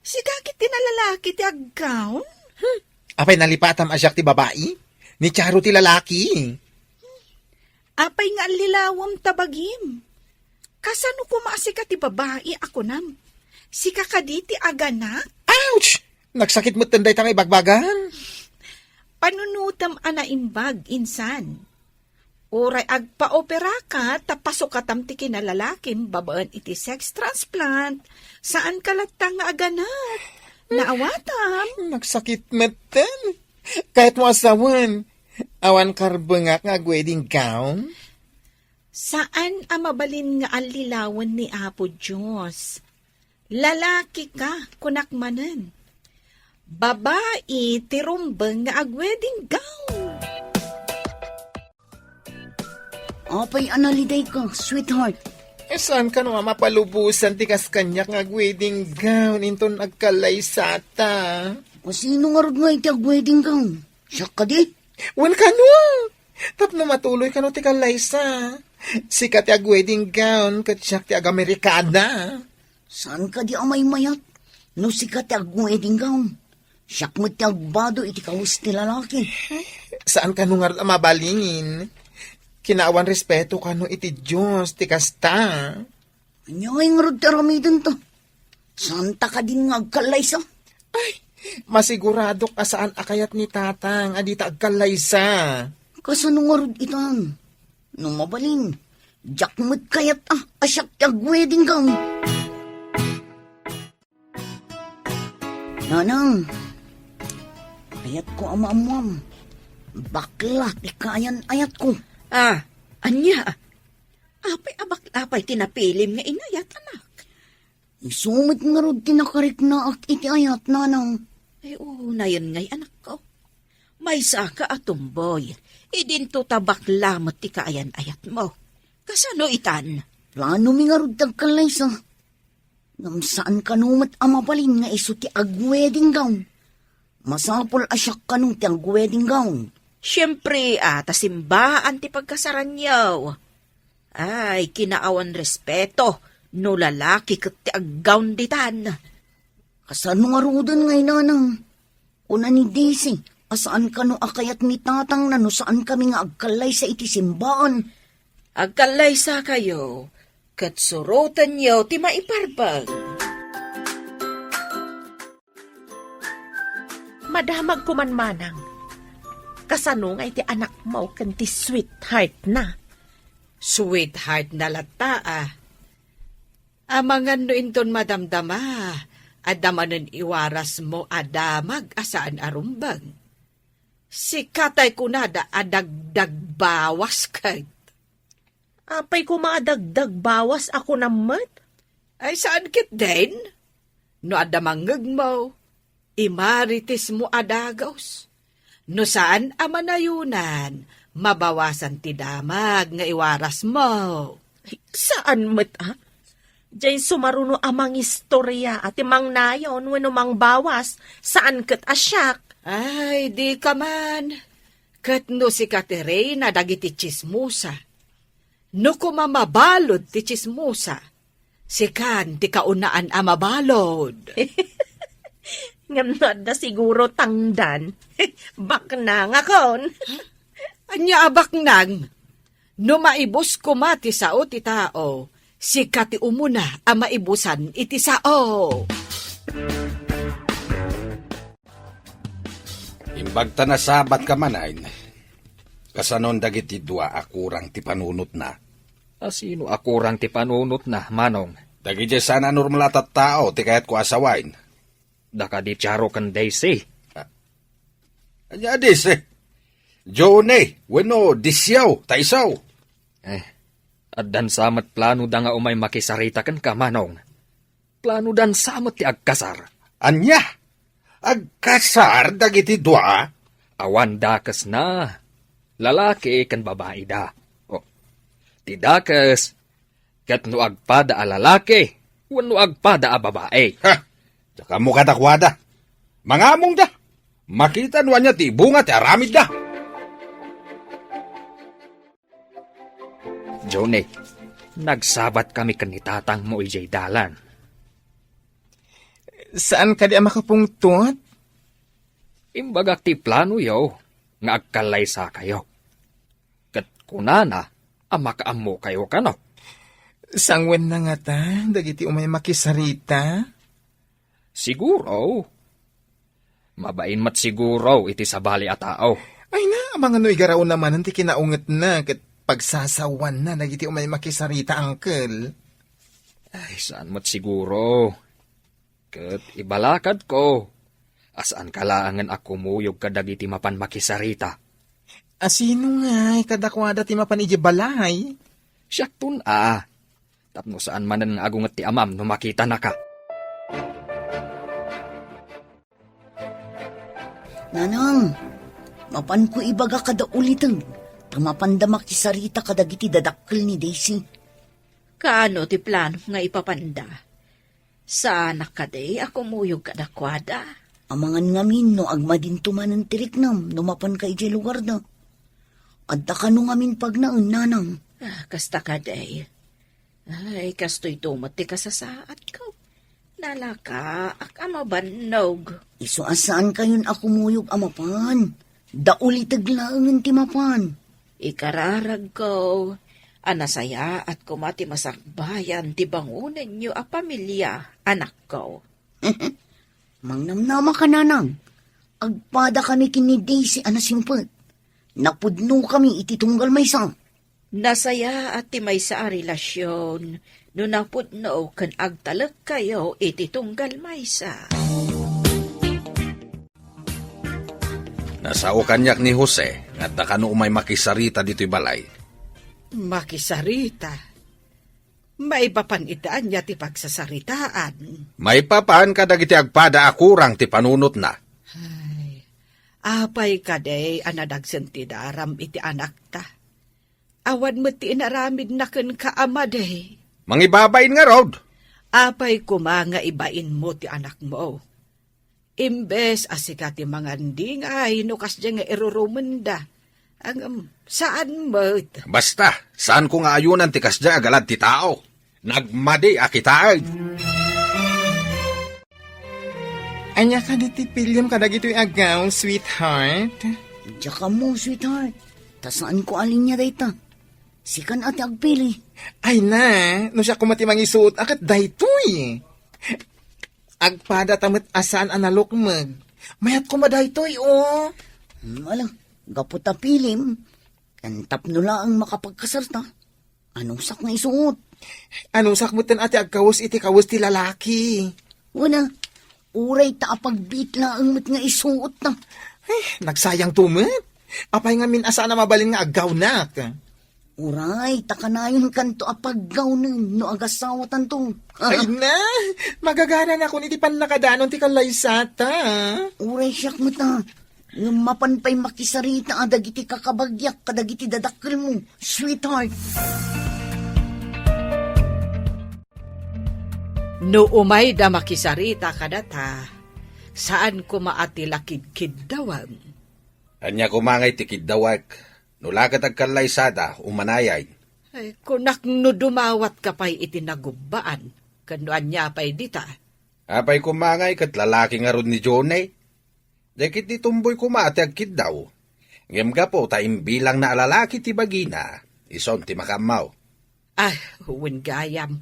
Sika ket ti nalalaki ti aggawn. Hmm. Apay nalipatam a siak ti babai? Ni Charo ti lalaki. Apay nga allilawem ta bagim? Kasano koma a sika ti babai a kunam? Sika kadi ti aganak? Ouch! Nagsakit metten dayta nga ibagbagan. Panunotem a naimbag, insan. Uray agpaoperaka ta pasukatam ti kinalalakim babaen iti sex transplant, saan ka latta nga aganak. Naawatam? Nagsakit metten. Kayatmo a sawen, awan karbengak nga ag-wedding gown? Saan a mabalin nga allilawen ni Apo Dios. Lalaki ka, kunak manen. Babai ti rumbeng nga ag-wedding gown. Apay a naliday ka, sweetheart? Eh, saan kano a mapalubosan ti kas kaniak nga ag-wedding gown inton agkallaysata? Kasino ngarud nga iti ag-wedding gown? Siak kadi? Wen kano? Tapno matuloy kano ti kallaysa. Sika ti ag-wedding gown, ket siak ti ag-Amerikana. Saan kadi a maymayat? No sika ti ag-wedding gown, siak met ti agbado iti kawes ti lalaki. Saan kano ngarud a mabalin? Kinaawan respeto kano iti Dios ti kasta. Ania ngay ngarud ti aramidenta? Saanta kadin nga agkallaysa? Ay, masiguradok a saan a kayat ni Tatang a dita agkallaysa. Kasano ngarud itan? No mabalin, diak met kayat a, a siak ti ag-wedding gown. Nanang, ayatko a maammuam. Bakla ti kaayan-ayatko. Ah, ania? Apay a bakla pay ti napilim nga inayat, anak? Isu met ngarud ti nakariknaak iti ayat, nanang. Ay, unayen ngay, anakko. Maysaka a tumboy, idinto ta bakla met ti kaayan-ayatmo. Kasano itan? Planomi ngarud ti agkallaysa. Ngem saan kano met a mabalin nga isu ti ag-wedding gown. Masapul a siak kano ti ag-wedding gown. Siempre, a, ta simbaan ti pagkasaranyo. Ay, kinaawan respeto no lalaki ket ti aggown ditan. Kasano ngaruden ngay, nanang? Kuna ni Daisy a saan kano a kayat ni Tatang na no saan kami nga agkallaysa iti simbaan. Agkallaysakayo, ket surotenyo ti maiparbeng. Madamagko man, manang. Kasano nga iti anakmo ken ti sweetheart na? Sweetheart na latta, a. Amangan no inton madamdama, adda manen iwarasmo a damag a saan a rumbeng. Sika tay kunada a dagdagbawas ket. Apay koma a dagdagbawas a kunam met? Ay, saan ketdin? No adda mangngegmo, imaritismo a dagus. No saan a manayonan, mabawasan ti damag nga iwarasmo. Ay, saan met, a? Diay sumaruno a mangistorya a ti mangnayon wenno mangbawas, saan ket a siak. Ay, dika man. Ket no sika ti reyna dagiti tsismosa, no koma mabalud ti tsismosa, sikan ti kaunaan a mabalud. Ngem no adda siguro tangdan, baknangakon. Ania a baknang? No maibus koma ti sao ti tao, sika ti umuna a maibusan iti sao. Imbag ta nasabatka manen, kasanon dagiti dua a kurang ti panunotna? A sino a kurang ti panunotna, manong? Dagiti saan a normal a tattao ti kayatko a sawen. Da kadi Charo ken Daisy. Ah, ania a Daisy? Johnny, wenno Disiaw, ta isu. Eh, addan sa met plano da nga umay makisarita kenka, manong. Plano dan sa met ti agkasar. Ania? Agkasar dagiti dua? Awan dakesna. Lalaki ken babai da. O, ti dakes, ket no agpada a lalaki, wenno agpada a babai. Ha! Diak ammo kadakuada. Mangamongda. Makita no ania ti ibunga ti aramidda. Johnny, nagsabat kami ken ni tatangmo idiay dalan. Saan kadi a makapungtot? Imbagak ti planoyo nga agkallaysakayo. Ket kunana a makaammokayo kano. Sangwenna ngata dagiti umay makisarita? Siguro. Mabain met siguro iti sabali a tao. Ay na, amangan no igarawna manen ti kinaungetna ket pagsasawanna dagiti umay makisarita, uncle. Ay, saan met siguro. Ket ibalakadko a saanka laengen a kumuyog kadagiti mapan makisarita. A sino ngay kadakuada ti mapan idiay balay? Siakton a. Tapno saan manen nga agunget ti amam no makitanaka. Nanang, mapanko ibaga kada uliten, ta mapanda makisarita kadagiti dadakkel ni Daisy. Kaano ti plano nga ipapanda? Saanak kadi a kumuyog kadakuada? Amangan ngamin no agmadinto manen ti riknam no mapanka idiay lugarda. Adda kano ngamin pagnaen, nanang? Ah, kasta kadi. Ay, kastoyto met ti kasasaadko. Nalakaak a mabannog. Isu a saankayon a kumuyog a mapan. Dauliteg laengen ti mapan. Ikararagko a nasayaat koma ti masakbayan ti bangonenyo a pamilia, anakko. Mangnamnama ka, nanang. Agpada kami ken ni Daisy a nasimpet. Napudno kami iti tunggal maysa. Nasayaat ti maysa a relasion no napudno ken agtalekkayo iti tunggal maysa. Nasao kaniak ni Jose nga adda kano umay makisarita ditoy balay. Makisarita? Maipapan iti ania ti pagsasaritaan? Maipapan kadagiti agpada a kurang ti panunotna. Ay, apay kadi a nadagsen ti daram iti anakta? Awan met ti inaramidna kenka a madi. Mangibabain ngarud. Apay koma nga ibainmo ti anakmo? Imbes a sika ti mangandingay no kasdiay nga irurumenda. Ngem, saan met. Basta, saanko nga ayonan ti kasdiay a galad ti tao. Nagmadi a kitaen. Ania kadi ti piliem kadagitoy a gown, sweetheart? Diak ammo, sweetheart. Ta saanko a linia dayta. Sikan a ti agpili. Ay na, no siak koma ti mangisuot a ket daytoy. Agpada ta met a saan a nalukmeg. Mayat koma daytoy, o. Hmm, ala, gapu ta pilim, ken tapno laeng makapagkasarta, anusak nga isuot? Anusak metten a ti agkawes iti kawes ti lalaki. Wen a, uray ta apagbiit laeng met nga isuot ta. Ay, nagsayangto met. Apay ngamin a saan a mabalin nga aggawnak? Uray, ta kanayonkanto a paggawnen no agasawatanto. Ay na, magagananak iti pannakadanon ti kallaysata. Uray siak met a, ngem mapan pay makisarita a dagiti kakabagiak kadagiti dadakkelmo, sweetheart. No umayda makisarita kadata, saan koma a ti lakidkiddawem. Ania koma ngay ti kiddawek? No la ket agkallaysada, umanayay. Ay, kunak no dumawatka pay iti nagubbaan, ken no ania pay dita. Apay koma ngay ket lalaki ngarud ni Johnny? Dagiti tumboy koma ti agkiddaw. Ngem gapu ta imbilangna a lalaki ti bagina, isun ti makaammo. Ah, wen gayam.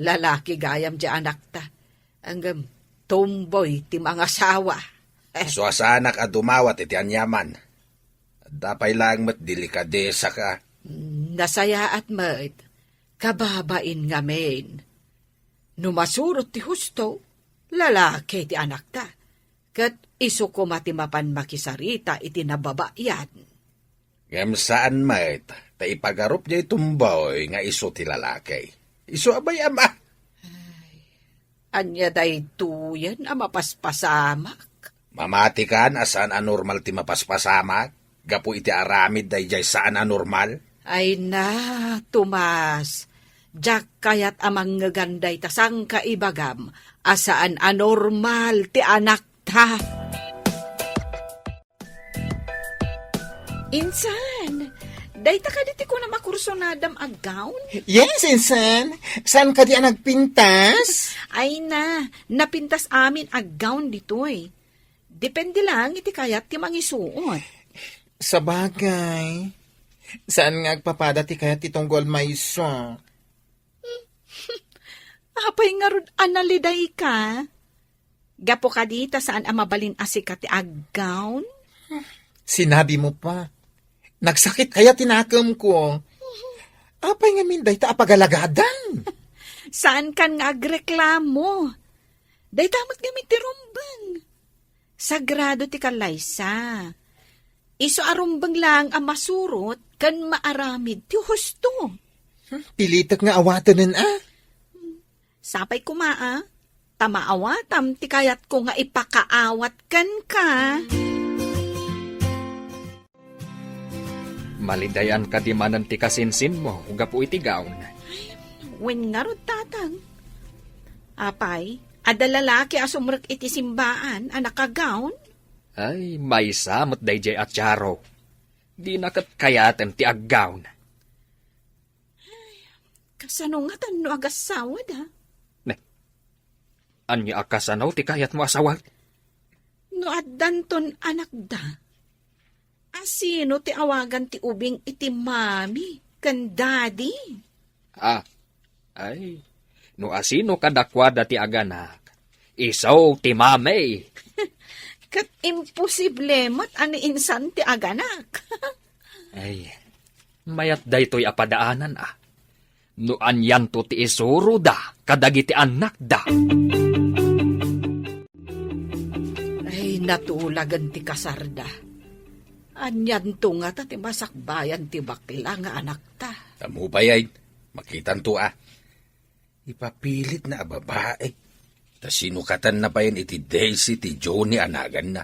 Lalaki gayam ti anakta. Ngem, tumboy ti mangasawa. Eh. Suasanak a dumawat iti aniaman. Adda pay laeng met delikadesa ka. Nasayaat met. Kababain ngamin. No masurot ti husto, lalaki ti anakta. Ket isu koma ti mapan makisarita iti nababayan. Ngem saan met, ta ipagarup diay tumboy nga isu ti lalaki. Isu a bay-am a. Ay, ania daytoyen a mapaspasamak? Mamatikan a saan a normal ti mapaspasamak gapu iti aramid daydiay saan a normal? Ay na, Tomas, diak kayat a mangngegan dayta sangkaibagam a saan a normal ti anakta. Insan, dayta kadi ti kunam a kursunadam a gown? Yes, insan. Saan kadi a nagpintas? Ay na, napintas amin a gown ditoy. Depende lang iti kayat ti mangisuot. Sabagay, saan nga agpapada ti kayat ti tunggal maysa. Apay ngarud a naliday ka? Gapu kadi ta saan a mabalin a sika ti aggown? Sinabi mo pa. Nagsakit kaya ti nakemko. Apay ngamin dayta a pagalagadan? Saan kan nga agreklamo? Dayta met ngamin ti rumbeng. Sagrado ti kallaysa. Isu a rumbeng laeng a masurot ken maaramid ti husto. Hmm, pilitek nga awatenen, a? Sapay koma, a, ta maawatam ti kayatko nga ipakaawat kenka. Malidayan kadi manen ti kasinsinmo gapu iti gown? Wen ngarud, tatang. Apay, adda lalaki a sumrek iti simbaan a nakagown? Ay, maysa met daydiay a Charo. Dina ket kayaten ti aggown. Kasano ngatan no agasawada? Ne, ania a kasano ti kayatmo a sawag? No addanton anakda, asino ti awagan ti ubing iti mami ken daddy? Ah, ay, no asino kadakuada ti aganak, isu ti mami. Ket imposible met a ni insan ti aganak. Ay, mayat daytoy a padaanan, a. No anianto ti isuroda kadagiti annakda. Ay, natulagen ti kasarda. Anianto ngata ti masakbayan ti bakla nga anakta? Ammo pay, ay, makitanto, a. Ipapilitna a babai. Ta sinukatanna payen iti Daisy ti Johnny a naganna.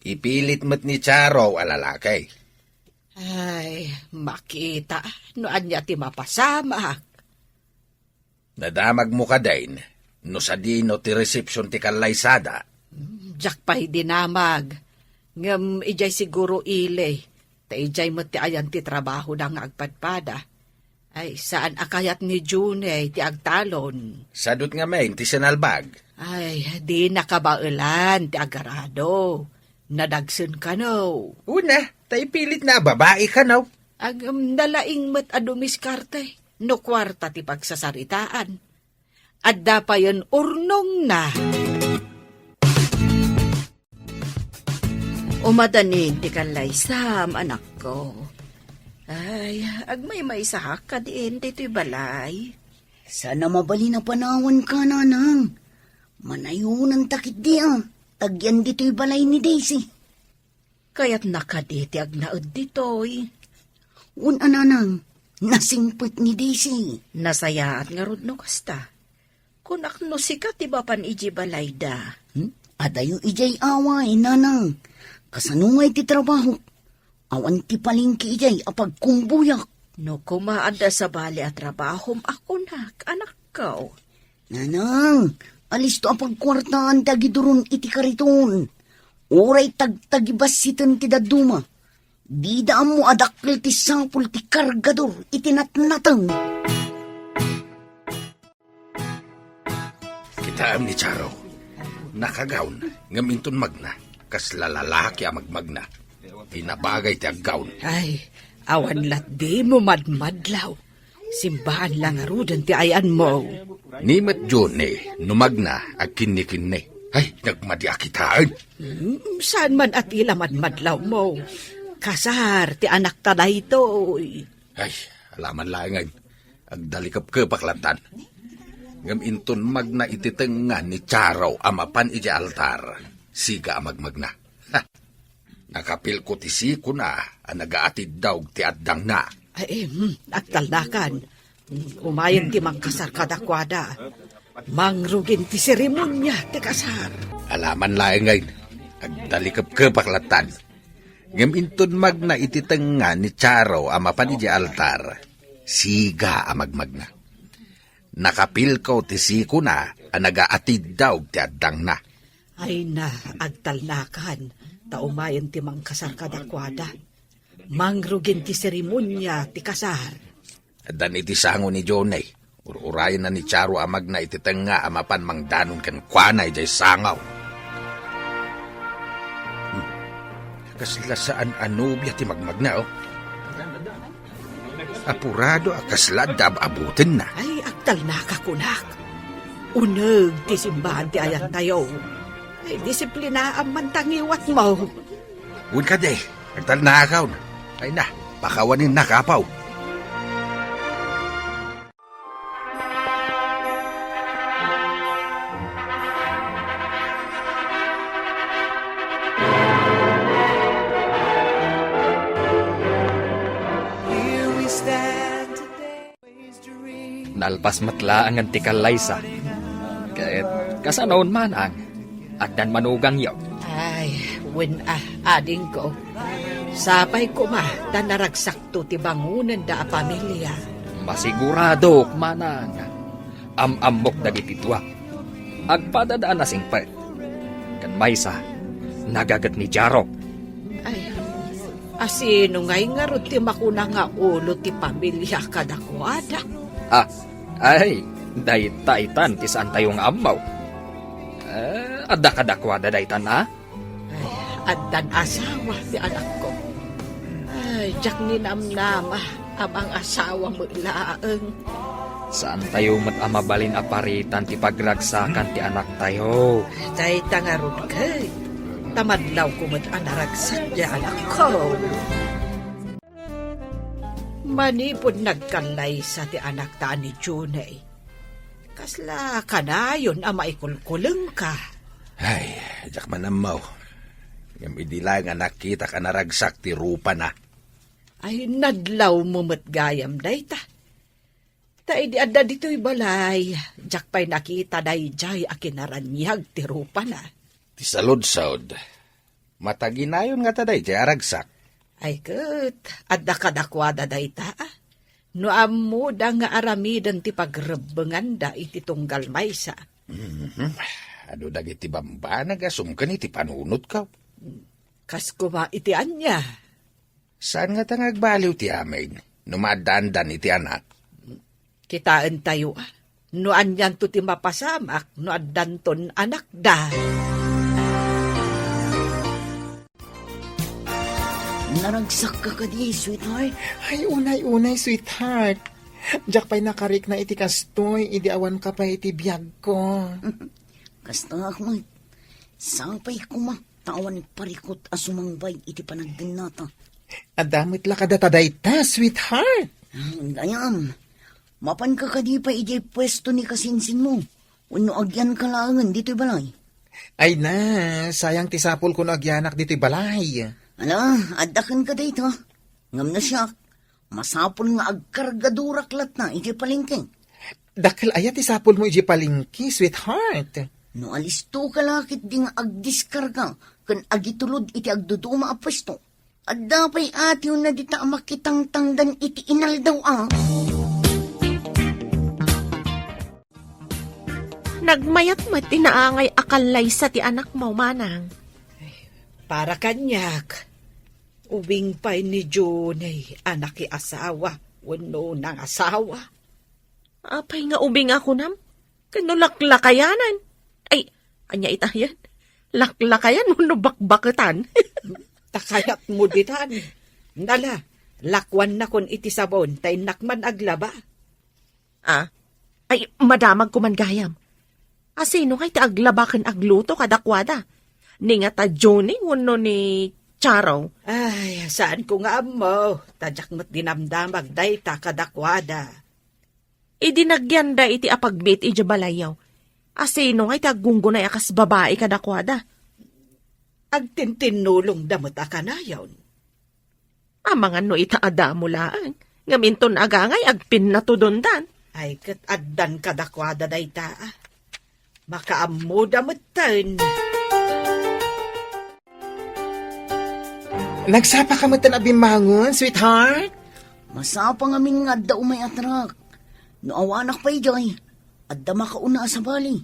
Ipilit met ni Charo a lalaki. Ay, makita no ania ti mapasamak. Nadamagmo kadin no sadino ti resepsion ti kallaysada? Diak pay dinamag. Ngem idiay siguro ili, ta idiay met ti ayan ti trabahoda nga agpadpada. Ay, saan a kayat ni June ti agtalon? Sadut ngamin ti sinalbag. Ay, di nakabaelan ti agarado. Nadagsen kano. Una, ta ipilitna a babai kano. Agem, nalaing met a dumiskarte no kuarta ti pagsasaritaan. Adda payen urnongna. Umadanin ti kallaysam, anakko. Ay, agmaymaysahak kadin ditoy balay. Saan a mabalin a panawanka, nanang. Manayonanta ketdi a, ta agyan ditoy balay ni Daisy. Kayatna kadi ti agnaed ditoy? Wen a, nanang, nasingpet ni Daisy. Nasayaat ngarud no kasta. Kunak no sika ti mapan idiay balayda. Hmm? Adayo idiay away, nanang. Kasano ngay ti trabaho? Awan ti palengke idiay a pagkumbuyak. No koma adda sabali a trabahom a kunak, anakko. Nanang, alisto a pagkuartaan ti agiduron iti kariton. Uray tagtagibassiten ti dadduma. Dida ammo a dakkel ti sapul ti kargador iti natnateng. Kitaem ni Charo. Nakagawn, ngem inton magna, kasla lalaki a magmagna. Di nabagay ti aggawn. Ay, awan latdimo madmadlaw. Simbaan la ngaruden ti ayanmo. Ni met Johnny, no magna, agkinnikinni. Ay, nagmadi a kitaen. Hmm, saan man a ti la madmadlawmo? Kasar ti anakta daytoy. Ay, alaman laengen. Agdalikepkepak lattan. Ngem inton magna iti tengnga ni Charo a mapan idiay altar, siga a magmagna. Ha! Nakapilko ti sikona a nagaatiddaw ti addangna. Ay, em, agtalnakan. Umayen ti mangkasar kadakuada. Mangrugin ti seremonia ti kasar. Alaman laengen, agdalikepkepak lattan. Ngem inton magna iti tengnga ni Charo a mapan idiay altar, siga a magmagna. Nakapilko ti sikona a nagaatiddaw ti addangna. Ay na, agtalnakan, ta umayen ti mangkasar kadakuada. Mangrugin ti seremonia ti kasar. Addan iti sango ni Johnny. Ur-urayenna ni Charo a magna iti tengnga a mapan mangdanon kenkuana idiay sango. Hmm. Kasla saan a nobia ti magmagna, oh. Apurado a kasla adda ab-abutenna. Ay, agtalnaka kunak. Uneg ti simbahan ti ayantayo. Ay, disiplinaam man ta ngiwatmo. Wen kadi, agtalnakon. Ay na, pakawanennak, apo. Nalpas met laengen ti kallaysa. Ket kasanoon, manang? Addan manugangyo? Ay, wen a, adingko. Sapay koma ta naragsakto ti bangonenda a pamilia. Masiguradok, manang. Am-ammok dagiti dua. Agpadada a nasingpet. Ken maysa, nagaget ni Jaro. Ay, asino ngay ngarud ti makuna nga ulo ti pamilia kadakuada? Ah, ay, dayta itan ti saantayo nga ammo. Eh, adda kadakuada daytan, a? Ay, addan asawa ti anakko. Ay, diak ninamnama a mangasawa met laeng. Saantayo met a mabalin a paritan ti pagragsakan ti anaktayo. Dayta ngarud ket, ta madlawko met a naragsak ti anakko. Manipud nagkallaysa ti anakta a ni Junay, kasla kanayon a maikulkulengka? Ay, diak man ammo. Ngem idi laeng a nakitak a naragsak ti rupana. Ay, nadlawmo met gayam dayta. Ta idi adda ditoy balay, diak pay nakita daydiay a kinaraniag ti rupana. Ti saludsod, mataginayon ngata daydiay a ragsak? Ay ket, adda kadakuada dayta, a? No ammoda nga aramiden ti pagrebbenganda iti tunggal maysa. Mhm. Adu dagiti bambanag a sumken iti panunotko. Kas koma iti ania? Saan ngata nga agbaliw ti amin no maaddaandan iti anak? Kitaentayo, a, no anianto ti mapasamak no addanton anakda. Naragsakka kadi, sweetheart? Ay, unay-unay, sweetheart. Diak pay nakarikna iti kastoy, idi awanka pay iti biagko. Kastoak met. Sapay koma ta awan parikut a sumangbay iti panagdennata. Adda met la kadata dayta, sweetheart. Ah, gayam, mapanka kadi pay idiay puesto ni kasinsinmo? Wenno agyanka laengen ditoy balay? Ay na, sayang ti sapulko no agyanak ditoy balay. Ala, adda kenka dayta. Ngem no siak, masapul nga agkargadurak latta idiay palengke. Dakkel aya ti sapulmo idiay palengke, sweetheart? No alistoka la ketdi nga agdiskarga ken agitulod iti agduduma a puesto, adda pay atiwna dita a makitangtangdan iti inaldaw a. Nagmayat met ti naangay a kallaysa ti anakmo, manang. Para kaniak, ubing pay ni Johnny a nakiasawa wenno nangasawa. Apay nga ubing a kunam? Ken no laklakayanan? Ay, ania itayen? Laklakayan wenno bakbaketan? Ta kayatmo ditan. Nala, lakuannakon iti sabon ta innak man aglaba. Ah? Ay, madamagko man gayam. Asino ngay ti aglaba ken agluto kadakuada? Ni ngata Johnny wenno ni Charo? Ay, saanko nga ammo. Ta diak met dinamdamag dayta kadakuada. Idi nagyanda iti apagbiit idiay balayyo, asino ngay ti aggunggunay a kas babai kadakuada? Agtintinnulongda met a kanayon. Amangan no ita a damo laeng, ngem inton agangay agpinnatudondan. Ay, ket addan kadakuada dayta, a. Makaammoda metten. Nagsapa ka metten a bimmangon, sweetheart? Masapa ngamin nga adda umay a truck. No awanak pay idiay, adda makauna a sabali.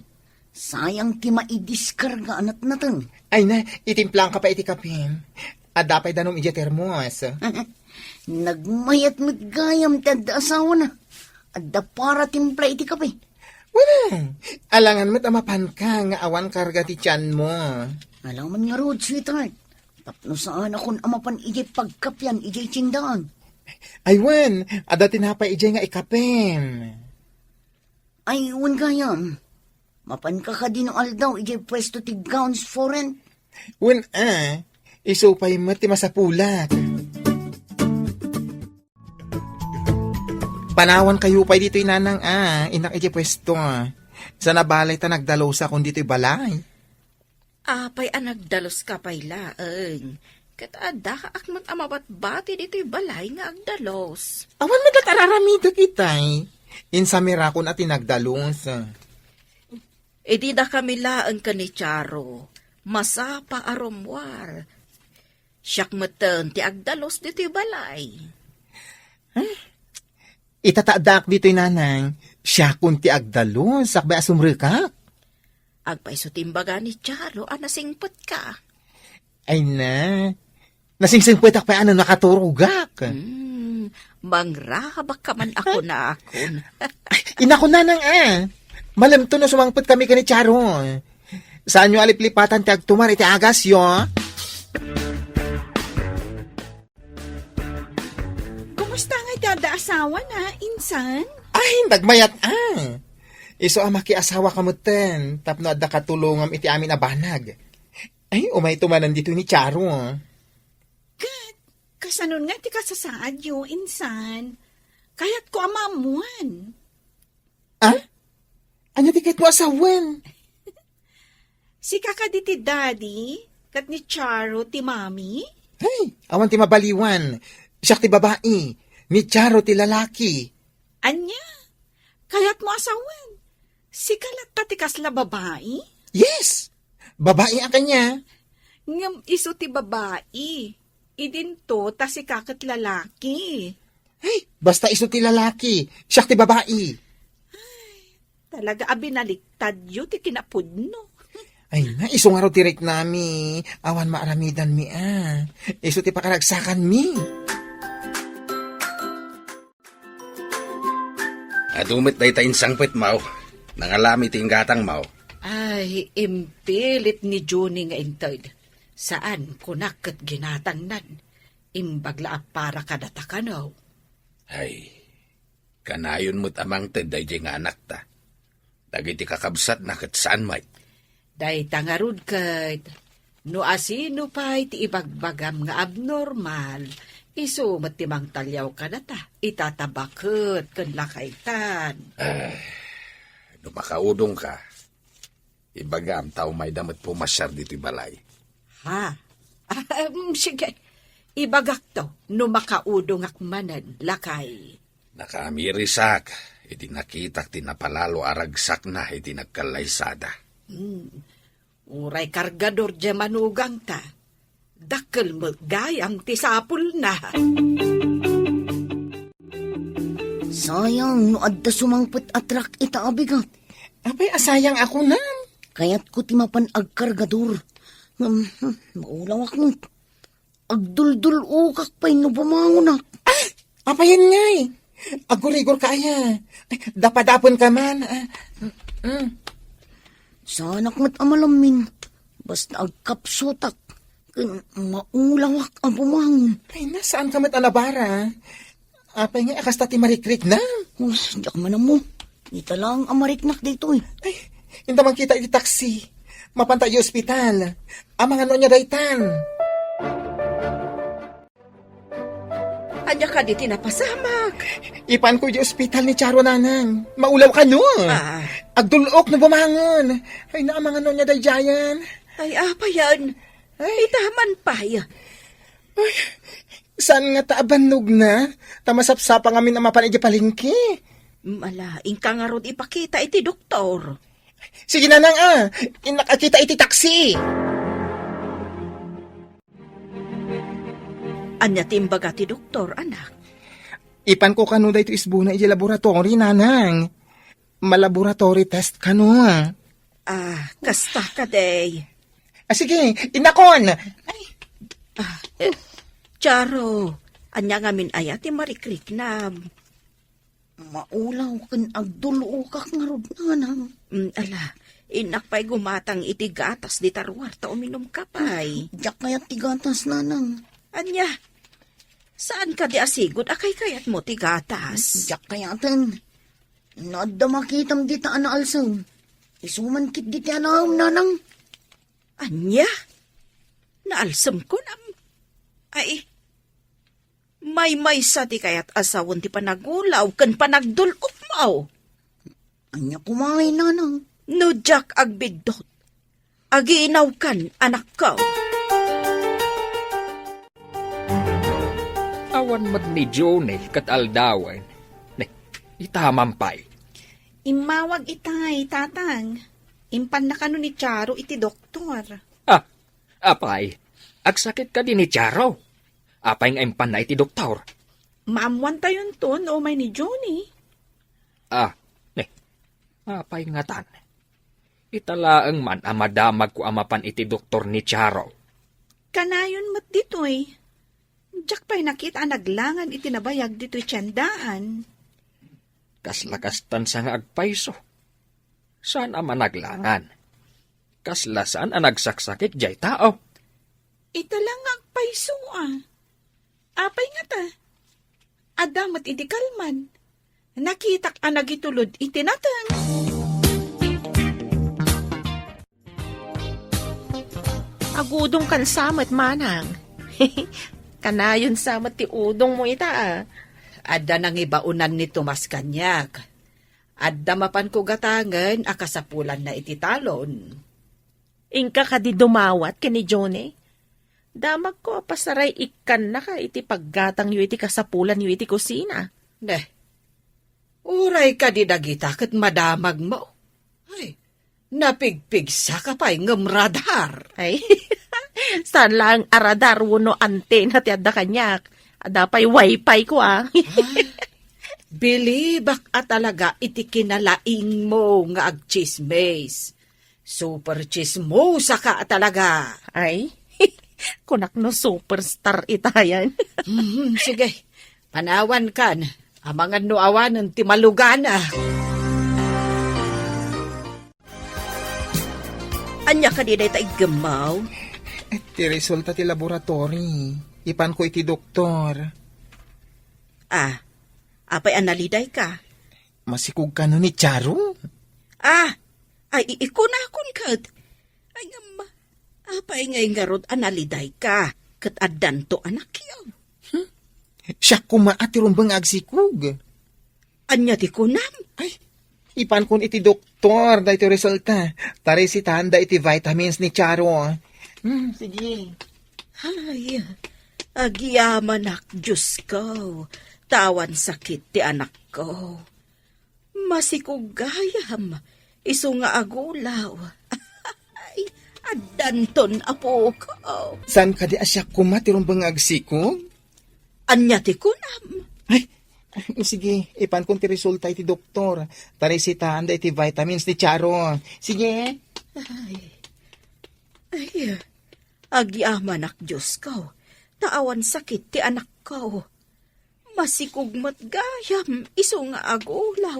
Sayang ti maidiskarga a natnateng. Ay na, itimplang ka pa iti kapim. Adda pay danum idiay termos. Nagmayat met gayam ti adda asawana. Adda para timpla iti kape. Wen, alangan met a mapanka nga awan karga ti tianmo. Alangan ngarud, sweetheart. Tapno saanakon a mapan idiay pagkapian idiay tiendaan. Ay wen, adda tinapay idiay nga ikapem. Ay, wen gayam. Mapanka kadi no aldaw idiay puesto ti Gowns for Rent? Wen a, isu pay met ti masapulak. Panawankayo pay ditoy nanang a, innak idiay puesto. Saan a balay ta nagdalusakon ditoy balay. Apay a nagdaluska pay laeng? Ket addakaak met a mabatbati ditoy balay nga agdalus. Awan met laeng araramidek itay. Insamirakon a ti nagdalus. Idi dakami laeng ken ni Charo, masapa a rummuar. Siak metten ti agdalus ditoy balay. Ita ta addaak ditoy, nanang, siakon ti agdalus, sakbay a sumrekak. Agpayso ti imbaga ni Charo a nasingpetka. Ay na, nasingsingpetak pay a no nakaturogak. Hmm, mangrabakka man a kunakon. Ay, inakon, nanang, a. Malemto no sumangpet kami ken ni Charo. Saanyo a liplipatan ti agtumar iti agasyo? Kumusta ngay ti adda asawana, insan? Ay, nagmayat a. Isu a makiasawa ka metten, tapno adda katulongam iti amin a banag. Ay, umayto manen ditoy ni Charo. Ket, kasanon nga ti kasasaadyo, insan? Kayatko a maammuan. A? Ania ti kayatmo a sawen? Sika kadi ti daddy, ket ni Charo ti mami? Ay, awan ti mabaliwan. Siak ti babai, ni Charo ti lalaki. Ania? Kayatmo a sawen? Sika latta ti kasla babai? Yes! Babai a kaniak. Ngem isu ti babai. Idinto ta sika ket lalaki. Ay, basta isu ti lalaki, siak ti babai. Talaga a binaliktadyo ti kinapudno. Ay na, isu ngarud ti riknami, awan maaramidanmi a. Isu ti pakaragsakanmi. Adu met dayta insangpetmo. Nangalami ti inggatangmo. Ay, impilit ni Junie nga inted. Saan, kunak ket ginatangnan. Imbag la a para kadata kano. Ay, kanayon met a mangted daydiay nga anakta. Dagiti kakabsatna ket saan met. Dayta ngarud ket, no asino pay ti ibagbagam nga abnormal, isu met ti mangtaliaw kadata, itatabaket ken lakaytan. Ah, no makaudongka, ibagam ta umayda met pumasiar ditoy balay. Ha? Ah, um, sige. Ibagakto no makaudongak manen, lakay. Nakaamirisak iti nakitak ti napalalo a ragsakna iti nagkallaysada. Hmm. Uray kargador diay manugangta. Dakkel met gayam ti sapulna. Sayang no adda sumangpet a truck ita a bigat. Apay a sayang a kunam? Kayatko ti mapan agkargador. Hmm, hmm, maulawak met. Agduldul-okak pay no bumangonak. Ah! Apayen ngay? Agurigor ka aya. Ay, dapadapen ka man. Ah, mm. Saanak met a malammin. Basta agkapsutak. Ken maulawak a bumangon. Ay, na, saan ka met a nabara? Apay nga a kasta ti marikrikna? Uy, diak man ammo. Ita lang a mariknak daytoy. Ay, inta mankita iti taksi. Mapanta iti ospital. Amangan no ania daytan. Ania kadi ti napasamak? Ipanko iti ospital ni Charo, nanang. Maulaw kano. Ah. Agdul-ok no bumangon. Ay, naamangan no ania daydiayen. Ay, apayen. Ay. Ita man pay. Ay, saan ngata a bannogna? Ta masapsapa ngamin a mapan idiay palengke. Ala, inka ngarud ipakita iti doktor. Sige, nanang, a. Innak a kita iti taksi. Ania ti imbaga ti doktor, anak? Ipanko kano daytoy isbuna idiay laboratory, nanang. Ma-laboratory test kano. Ah, kasta kadi. Ah, sige, innakon. Ay. Ah, eh, Charo, ania ngamin aya ti marikriknam? Maulaw ken agdul-okak ngarud, nanang. Mm, ala, innak pay gumatang iti gatas dita ruar ta uminumka pay. Diak kayat ti gatas, nanang. Ania? Saan kadi a sigud a kaykayatmo ti gatas? Diak kayaten. No adda makitam dita a naalsem, isu man ketdi ti anaem, nanang. Ania? Naalsemko, nam? Ay, maymaysa ti kayat a sawen ti panagulaw ken panagdul-okmo. Ania koma ngay, nanang? No diak agbiddut, aginawkan, anakko. Awan met ni Johnny ket aldawen. Ne, itaman pay. Immawag itay, tatang. Impanna kano ni Charo iti doktor. Ah, apay, agsakit kadi ni Charo? Apay nga impanna iti doktor? Maammoantayonto no umay ni Johnny. Ah, ne, apay ngatan? Ita laeng man a madamagko a mapan iti doktor ni Charo. Kanayon met ditoy. Diak pay nakita a naglangan iti nabayag ditoy tiendaan. Kasla kastan sa nga agpayso. Saan a managlangan? Kasla saan a nagsaksakit jay tao? Ita la nga agpayso a. Apay ngata? Adda met idi kalman. Nakitak a nagitulod iti nateng. Agudongkan sa met, manang. Kanayon sa met ti udongmo ita, a. Adda nangibaonan ni Tomas kaniak. Adda mapanko gatangen a kasapulanna iti talon. Inka kadi dumawat ken ni Johnny? Damagko a pasaray ikkannaka iti paggatangyo iti kasapulanyo iti kusina. Ne, uray kadi dagita ket madamagmo. Ay, napigpigsaka pay ngem radar. Ay, saan laeng a radar wenno antena ti adda kaniak. Adda pay wifi ko, a. Ay, bilibak a talaga iti kinalaingmo nga agtsismis. Super tsismosa ka a talaga. Ay, kunak no superstar itayan. Mhm, sige, panawan kan. Amangan no awanen ti malugana. Ania kadi dayta iggemmaw? Ti resulta ti laboratory. Ipanko iti doktor. Ah, apay a naliday ka? Masikog kano ni Charo? Ah, ay, i-, ikunakon ket. Ay, ngem, apay ngay ngarud a naliday ka, ket addanto anakyo? Hmm? Siak koma a ti rumbeng nga agsikog. Ania ti kunam? Ay, ipankon iti doktor daytoy resulta. Ta resitaanda iti vitamins ni Charo. Hmm, sige. Ay, agyamanak, Diosko. Ta awan sakit ti anakko. Masikog gayam, isu nga agulaw. Ay, addanton, apok. Saan kadi a siak koma ti rumbeng nga agsikog? Ania ti kunam? Ay, sige, ipankon ti resulta iti doktor. Ta resitaanda iti vitamins ni Charo. Sige. Ay, ay, agyamanak, Diosko. Ta awan sakit ti anakko. Masikog met gayam, isu nga agulaw.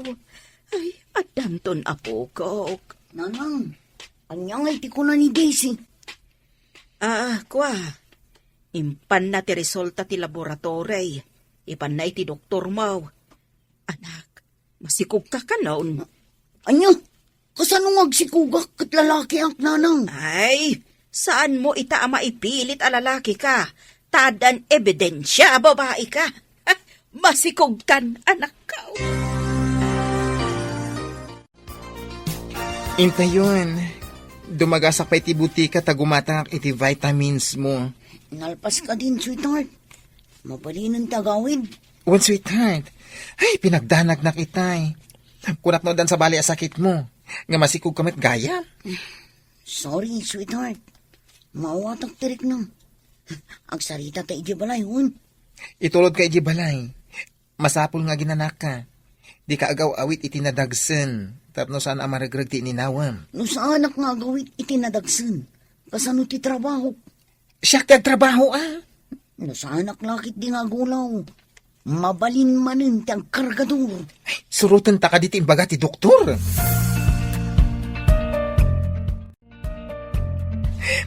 Ay, addanton, apokok. Nanang, ania ngay ti kuna ni Daisy? Ah, kua. Impanna ti resulta ti laboratory. Ipanna iti doktormo. Anak, masikogka kanon? Ania? Kasano nga agsikogak ket lalakiak, nanang? Ay, saanmo ita a maipilit a lalaki ka. Ta addan ebidensia a babai ka. Ha? Masikogkan, anakko. Intayon, dumagasak pay ti butika ta gumatangak iti vitamins mo. Nalpas ka din, sweetheart. Mabalinen ti agawid. Wen, sweetheart. Ay, pinagdanagnak itay. Kunak no addan sabali a sakit mo. Nga masikog ka met gayam. Sorry, sweetheart. Maawatak ti riknam. Agsarita ta iti balay, wen? Itulod ka iti balay. Masapul nga aginanaka. Di ka agaw-awit iti nadagsen. Tapno saan a maregreg ti ininawam. No saanak nga agawit iti nadagsen, kasano ti trabahok? Siak ti agtrabaho, a. No saanak la ketdi nga agulaw, mabalin manen ti agkargador. Ay, surotenta kadi ti imbaga ti doktor.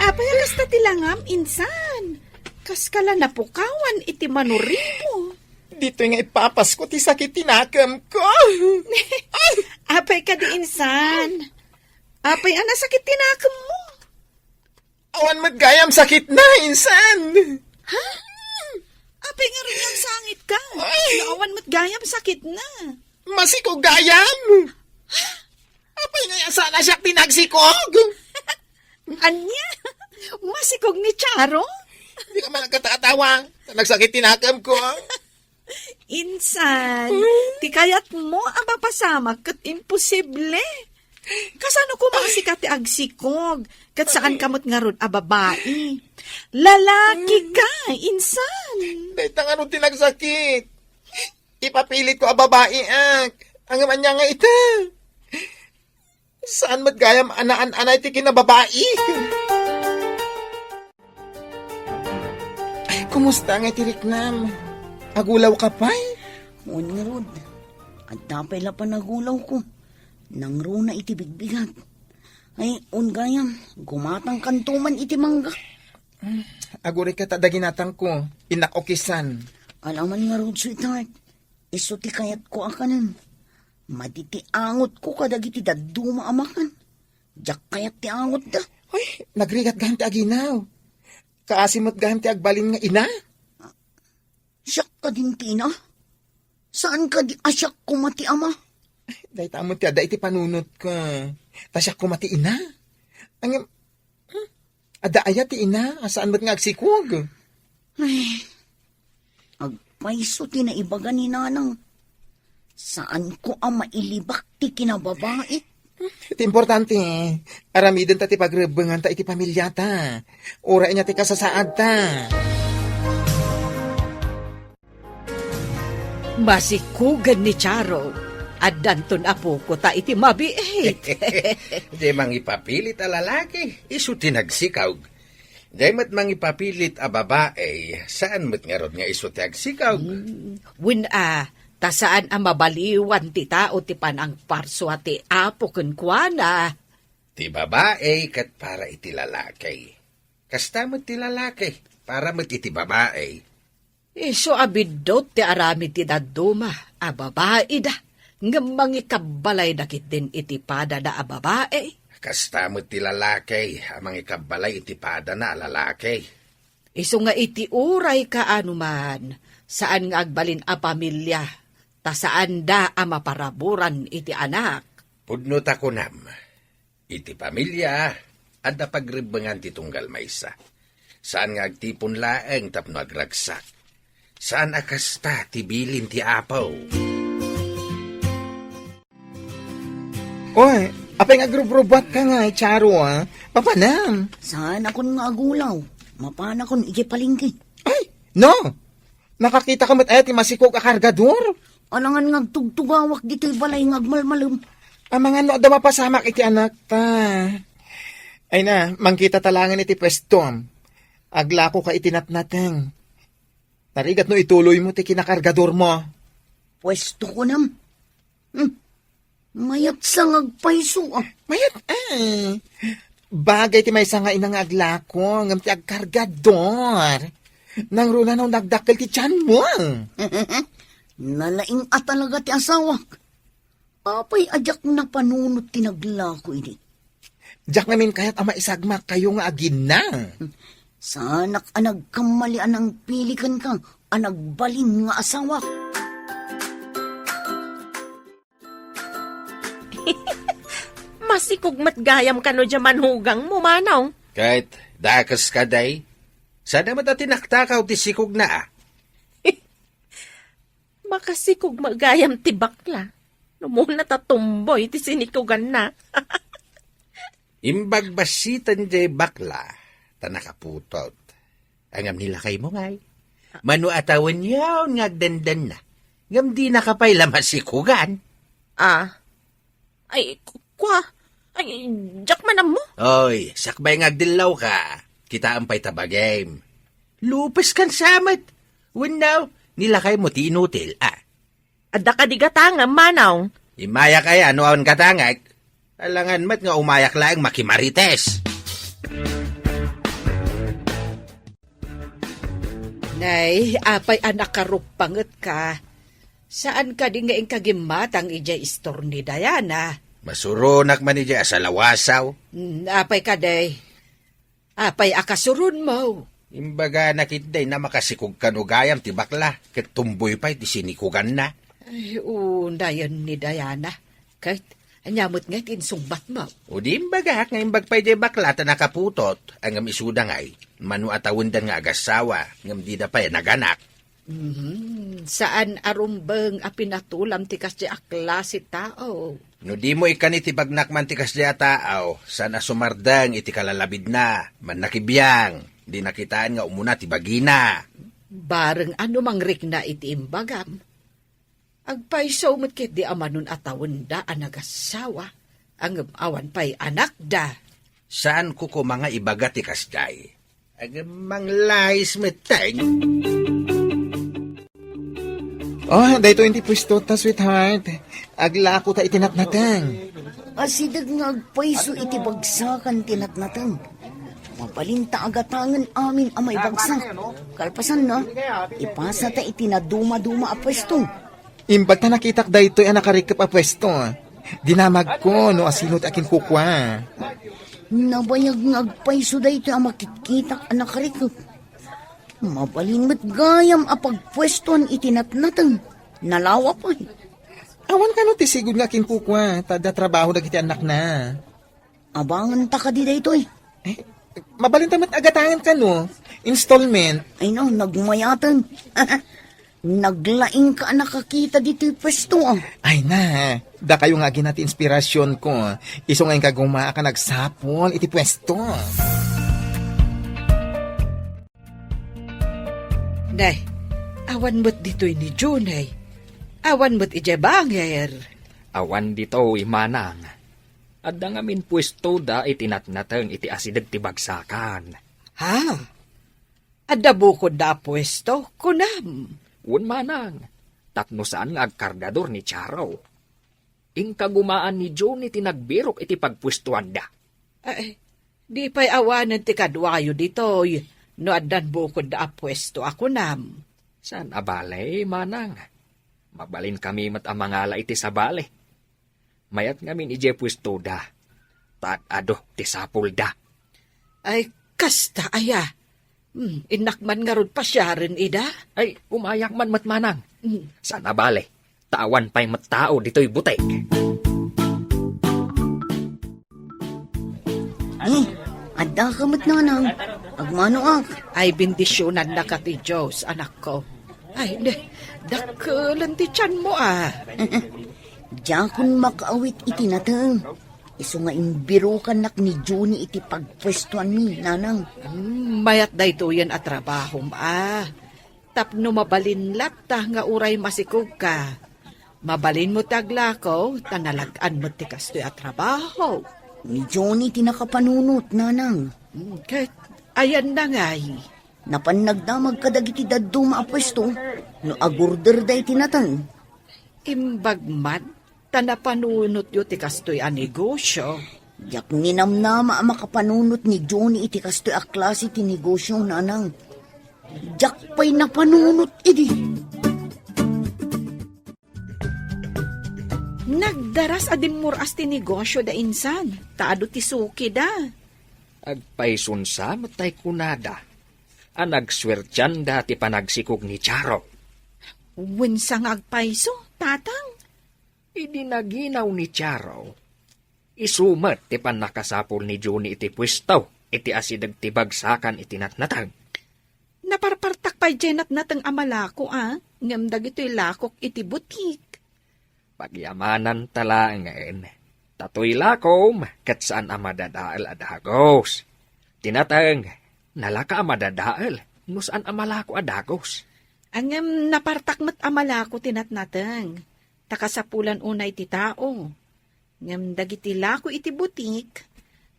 Apay a kasta ti langam, insan? Kaska la napukawan iti manuribo. Ditoy nga ipapasko ti sakit ti nakemko. Apay kadi, insan? Apay a nasakit ti nakemmo? Awan met gayam sakitna, insan. Ha? Apay ngarud nga agsangitka? Ay! No awan met gayam sakitna? Masikog gayam. Apay nga saan a siak ti nagsikog? Ania? Masikog ni Charo? Dika man agkatakatawa. Nagsakit ti nakemko. Insan, ti kayatmo a mapasamak ket imposible. Kasano koma a sika ti agsikog, ket saanka met ngarud a babai? Lalaki ka, insan. Dayta ngarud ti nagsakit. Ipapilitko a babai, ak. Ngem ania nga ita? Saan met gayam a naan-anay ti kinababai? Kumusta nga ti riknam? Agulawka pay? Wen ngarud, adda pay la panagulawko. Nangruna iti bigbigat. Ay, wen gayam, gumatangkanto man iti mangga. Agurayka ta adda ginatangko, innak okisan. Alaman ngarud, sweetheart. Isu ti kayatko a kanen. Madi ti angotko kadagiti dadduma a makan. Diak kayat ti angotda. Ay, nagrigat gayam ti aginaw. Kaasi met gayam ti agbalin nga ina. Siak kadin ti ina? Saan kadi a siak koma ti ama? Dayta met ti adda iti panunotko. Ta siak koma ti ina. Ngem, hmm, adda aya ti ina a saan met nga agsikog? Ay, agpayso ti naibaga ni Nanang. Saanko a mailibak ti kinababai. Ti importante, aramidenta ti pagrebbenganta iti pamilyata. Uray ania ti kasasaadta. Masikugan ni Charo. Addanton a puko ta iti mabiit. Di mangipapilit a lalaki, isu ti nagsikog. Diay met mangipapilit a babai, saan met ngarud nga isu ti agsikog. Hmm. Wen a, ta saan a mabaliwan ti tao ti panangparsua ti Apo kenkuana. Ti babai ket para iti lalaki. Kasta met ti lalaki, para met iti babai. Isu a biddut ti aramid ti dadduma a babaida, ngem mangikabbalayda ketdin iti padana a babai. Kasta met ti lalaki a mangikabbalay iti padana a lalaki. Isu nga iti uray kaano man, saan nga agbalin a pamilia, ta saanda a maparaburan iti anak. Pudno ta kunam, iti pamilia, adda pagrebbengan ti tunggal maysa. Saan nga agtipon laeng tapno agragsak. Saan a kasta ti bilin ti Apo. Oy, apay nga agrubrubuatka nga, Charo, a? Papanam? Saanakon nga agulaw. Mapanakon iti palengke. Ay, no! Nakakitaka met aya ti masikog a kargador? Alangan nga agtugtugawak ditoy balay nga agmalmalem. Amangan no adda mapasamak iti anakta. Ay na, mangkitata laengen iti puestom. Aglakoka iti natnateng. Narigat no ituloymo ti kinakargadormo. Puesto kunam. Hmm. Mayat sa nga agpayso, a. Mayat, a. Bagay ti maysa nga ina nga aglako, ngem ti agkargador. Nangruna no nagdakkel ti tianmo. Nalaing a talaga ti asawak. Apay a diak napanunot ti naglako idi? Diak ngamin kayat a maisagmak kayo nga agina. Saanak a nagkammali a nangpili kenka a nagbalin nga asawak. Masikog met gayam kano dia manugangmo, Manong. Ket dakes ka, day. Sada met a tinaktakaw ti sikogna, a. Makasikog met gayam ti bakla. No muna ta tomboy ti sinikuganna. Imbagbasiten jay bakla, ta nakaputot. Ngem ni lakaymo ngay. Mano a tawen yaon nga agdandanna. Ngem dinaka pay la masikugan. A. Ay, ku-, kua. Ay, diak man ammo. Oy, sakbay nga agdellawka. Kitaem pay ta bagim. Lupeskan sa met. Wenno, ni lakaymo ti inutil, a. Adda kadi gatangem, manong? Immayak aya no awan gatangek. Alangan met nga umayak laeng makimarites. Nay, apay a nakaruppangetka? Saan kadi nga inka gimmatang idiay istor ni Diana? Masuronak man idiay a salawasaw. Hmm, apay kadi? Apay a kasuronmo? Imbagana ketdi a makasikog kano gayam ti bakla, ket tumboy pay ti sinikoganna. Ay, unayen ni Diana. Ket, ania met ngay ti insungbatmo? O di imbagak nga imbag pay diay bakla ta nakaputot, ngem isuda ngay, mano a tawendan nga agassawa, ngem dida pay naganak. Mhm. Saan a rumbeng a pinatulam ti kasdi a klase tao. No dimo ikkan iti bagnak man ti kasdi a tao, saan a sumardeng iti kalalabidna, mannakibiang, di nakitaen nga umuna ti bagina. Bareng a no mangrikna iti imbagam. Agpayso met ketdi a manon a tawenda a nagassawa, ngem awan pay anakda. Saanko koma nga ibaga ti kasdiay. Agmanglais met, Teng. Oh, daytoy ti puesto ta, sweetheart. Aglako ta iti natnateng. Asideg nga agpayso iti bagsakan ti natnateng. Mabalin ta agatangen amin a maibagsak. Kalpasanna, ipasa ta iti nadumaduma a puesto. Imbag ta nakitak daytoy a nakarikep a puesto. Dinamagko no asino ti akinkukua. Nabayag nga agpayso daytoy a makitkitak a nakarikep. Mabalin met gayam a pagpuestoan iti natnateng. Nalawa pay. Awan kano ti sigud nga akinkukua, ta adda trabaho dagiti annakna. Abangenta kadi daytoy? Eh, mabalinta met agatangen kano, installment. Ay no, nagmayaten. Naglaingka a nakakita ditoy puesto, ah. Ay na, dakayo nga agina ti inspirasionko. Isu nga inka gumaak a nagsapul iti puesto. Nay, awan met ditoy ni Junay. Awan met idiay bangir. Awan ditoy, manang. Adda ngamin puestoda iti natnateng iti asideg ti bagsakan. Ha? Adda bukodda a puesto, kunam? Wen, manang, tapno saan nga agkardador ni Charo. Inka gumaan ni Johnny ti nagbirok iti pagpuestoanda. Ay, di pay awanen ti kaduayo ditoy no addan bukodda a puesto a kunam. Saan a bale, manang. Mabalinkami met a mangala iti sabali. Mayat ngamin idiay puestoda. Ta ad-adu ti sapulda. Ay, kasta aya. Hmm, innak man ngarud pasiaren ida? Ay, umayak man met, manang. Hmm. Saan a bale, ta awan pay met tao ditoy butik. Eh, addaka met, nanang. Agmanoak. Ay, bendisionannaka ti Dios, anakko. Ay, ne, dakkelen ti tianmo, a. Diakon makaawit iti nateng. Isu nga imbirokannak ni Johnny iti pagpuestoanmi, nanang. Hmm, mayat daytoyen a trabahom, a. Tapno mabalin latta nga uray masikogka. Mabalinmo ti aglako, ta nalag-an met ti kastoy a trabaho. Ni Johnny ti nakapanunot, nanang. Hmm, ket ayanna ngay? Napan nagdamag kadagiti dadduma a puesto, no agorderda iti nateng. Imbag man, ta napanunotyo ti kastoy a negosio. Diak ninamnama a makapanunot ni Johnny iti kastoy a klase ti negosio, nanang. Diak pay napanunot idi. Nagdaras a dimmur-as ti negosio da insan, ta adu ti sukida. Agpayson sa met tay kunada a nagsuertianda ti panagsikog ni Charo. Wen sa nga agpayso, tatang? Idi naginaw ni Charo, isu met ti pannakasapul ni Johnny iti puesto iti asideg ti bagsakan iti natnateng. Naparpartak pay diay natnateng a malako, a, ngem dagitoy lakok iti butik. Pagyamananta laengen, ta toy lakom ket saan a madadael a dagus. Ti nateng, nalaka a madadael no saan a malako a dagus. Ngem napartak met a malako ti natnateng, ta kasapulan unay ti tao. Ngem dagiti lako iti butik,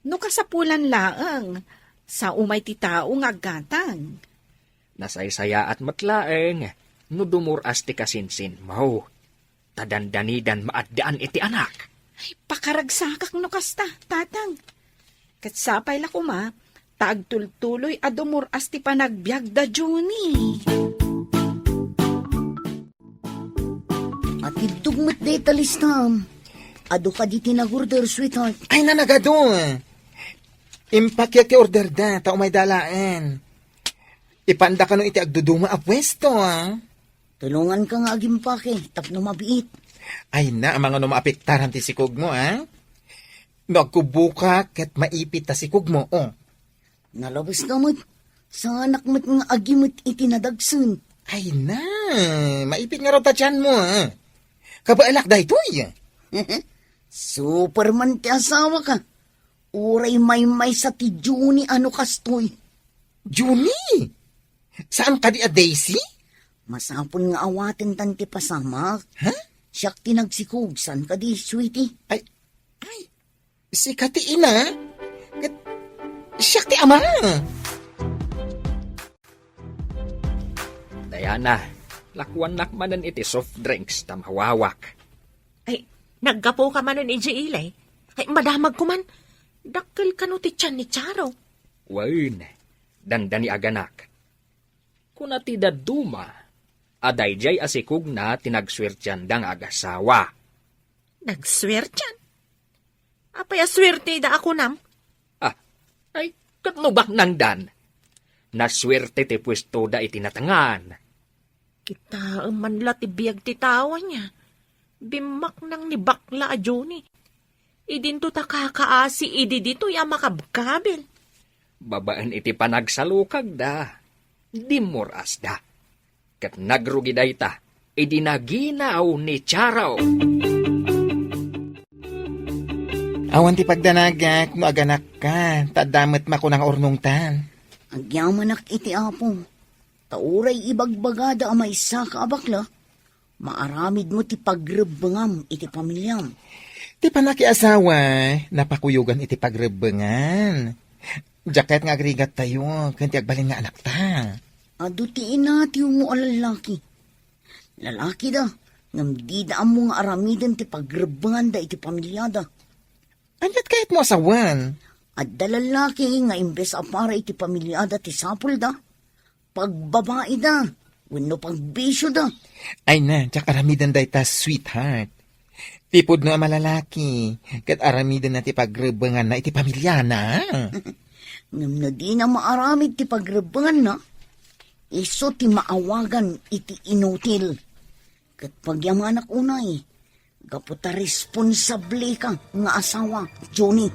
no kasapulan laeng, Sao umay ti tao nga aggatang. Nasaysayaat met laeng no dumur-as ti kasinsinmo. Ta dandanidan maaddaan iti anak. Ay, pakaragsakak no kasta, Tatang. Ket sapay la koma, ta agtultuloy a dumur-as ti panagbiag da Junie. Atiddog met dayta listam. Adu kadi ti nag-order, sweetheart? Ay, nanagado. Impakiak ti order da, ta umay da laeng. Ipanda kano iti agduduma a puesto, a? Tulonganka nga agimpake tapno mabiit. Ay na, amangan no maapektaran ti sikogmo, a? No agkubboka ket maipit ta sikogmo, o. Nalabes ka met. Saanak met nga agimet iti nadagsen. Ay na, maipit ngarud ta tianmo, a? Kabaelak daytoy. Superman ti asawaka. Uray maymaysa ti Junie a no kastoy. Junie? Saan kadi a Daisy? Masapul nga awatentan ti pasamak. Ha? Siak ti nagsikog, saan kadi, sweetie? Ay, ay, sika ti ina? Ket siak ti ama? Diana, lakuannak manen iti soft drinks ta mawawak. Ay, naggapuka manen idiay ili? Ay, madamagko man. Dakkel kano ti tian ni Charo? Wen, dandani aganak. Kuna ti dadduma a daydiay a sikogna ti nagsuertianda nga agasawa. Nagsuertian? Apay a suertida a kunam? Ah, ay, ket no baknangdan, nasuerte ti puestoda iti natengngan. Kitaem man la ti biag ti tao ania. Bimmaknang ni bakla a Junie. Idinto ta kakaasi idi ditoy a makabkabil. Babaen iti panagsalukagda, dimmur-asda. Ket nagrugi dayta idi naginaw ni Charo. Awan ti pagdanagak no aganakka, ta adda met makuna nga urnongtan. Agyamanak iti Apo, ta uray ibagbagada a maysaka a bakla, maaramidmo ti pagrebbengam iti pamiliam. Ti pannakiasawa, napakuyogan iti pagrebbengan. Diak kayat nga agrigattayo ken ti agbalin nga anakta. Adu ti inatiwmo a lallaki. Lalakida, ngem dida ammo nga aramiden ti pagrebbenganda iti pamiliada. Ania't kayatmo a sawen? Adda lallaki nga imbes a para iti pamiliada ti sapulda, pagbabaida, wenno pagbisioda. Ay na, diak aramiden dayta, sweetheart. Ti pudno a malalaki, ket aramidenna ti pagrebbenganna iti pamiliana. Ngem no dina maaramid ti pagrebbenganna, isu ti maawagan iti inutil. Ket pagyamanak unay, gapu ta responsableka nga asawa, Junie.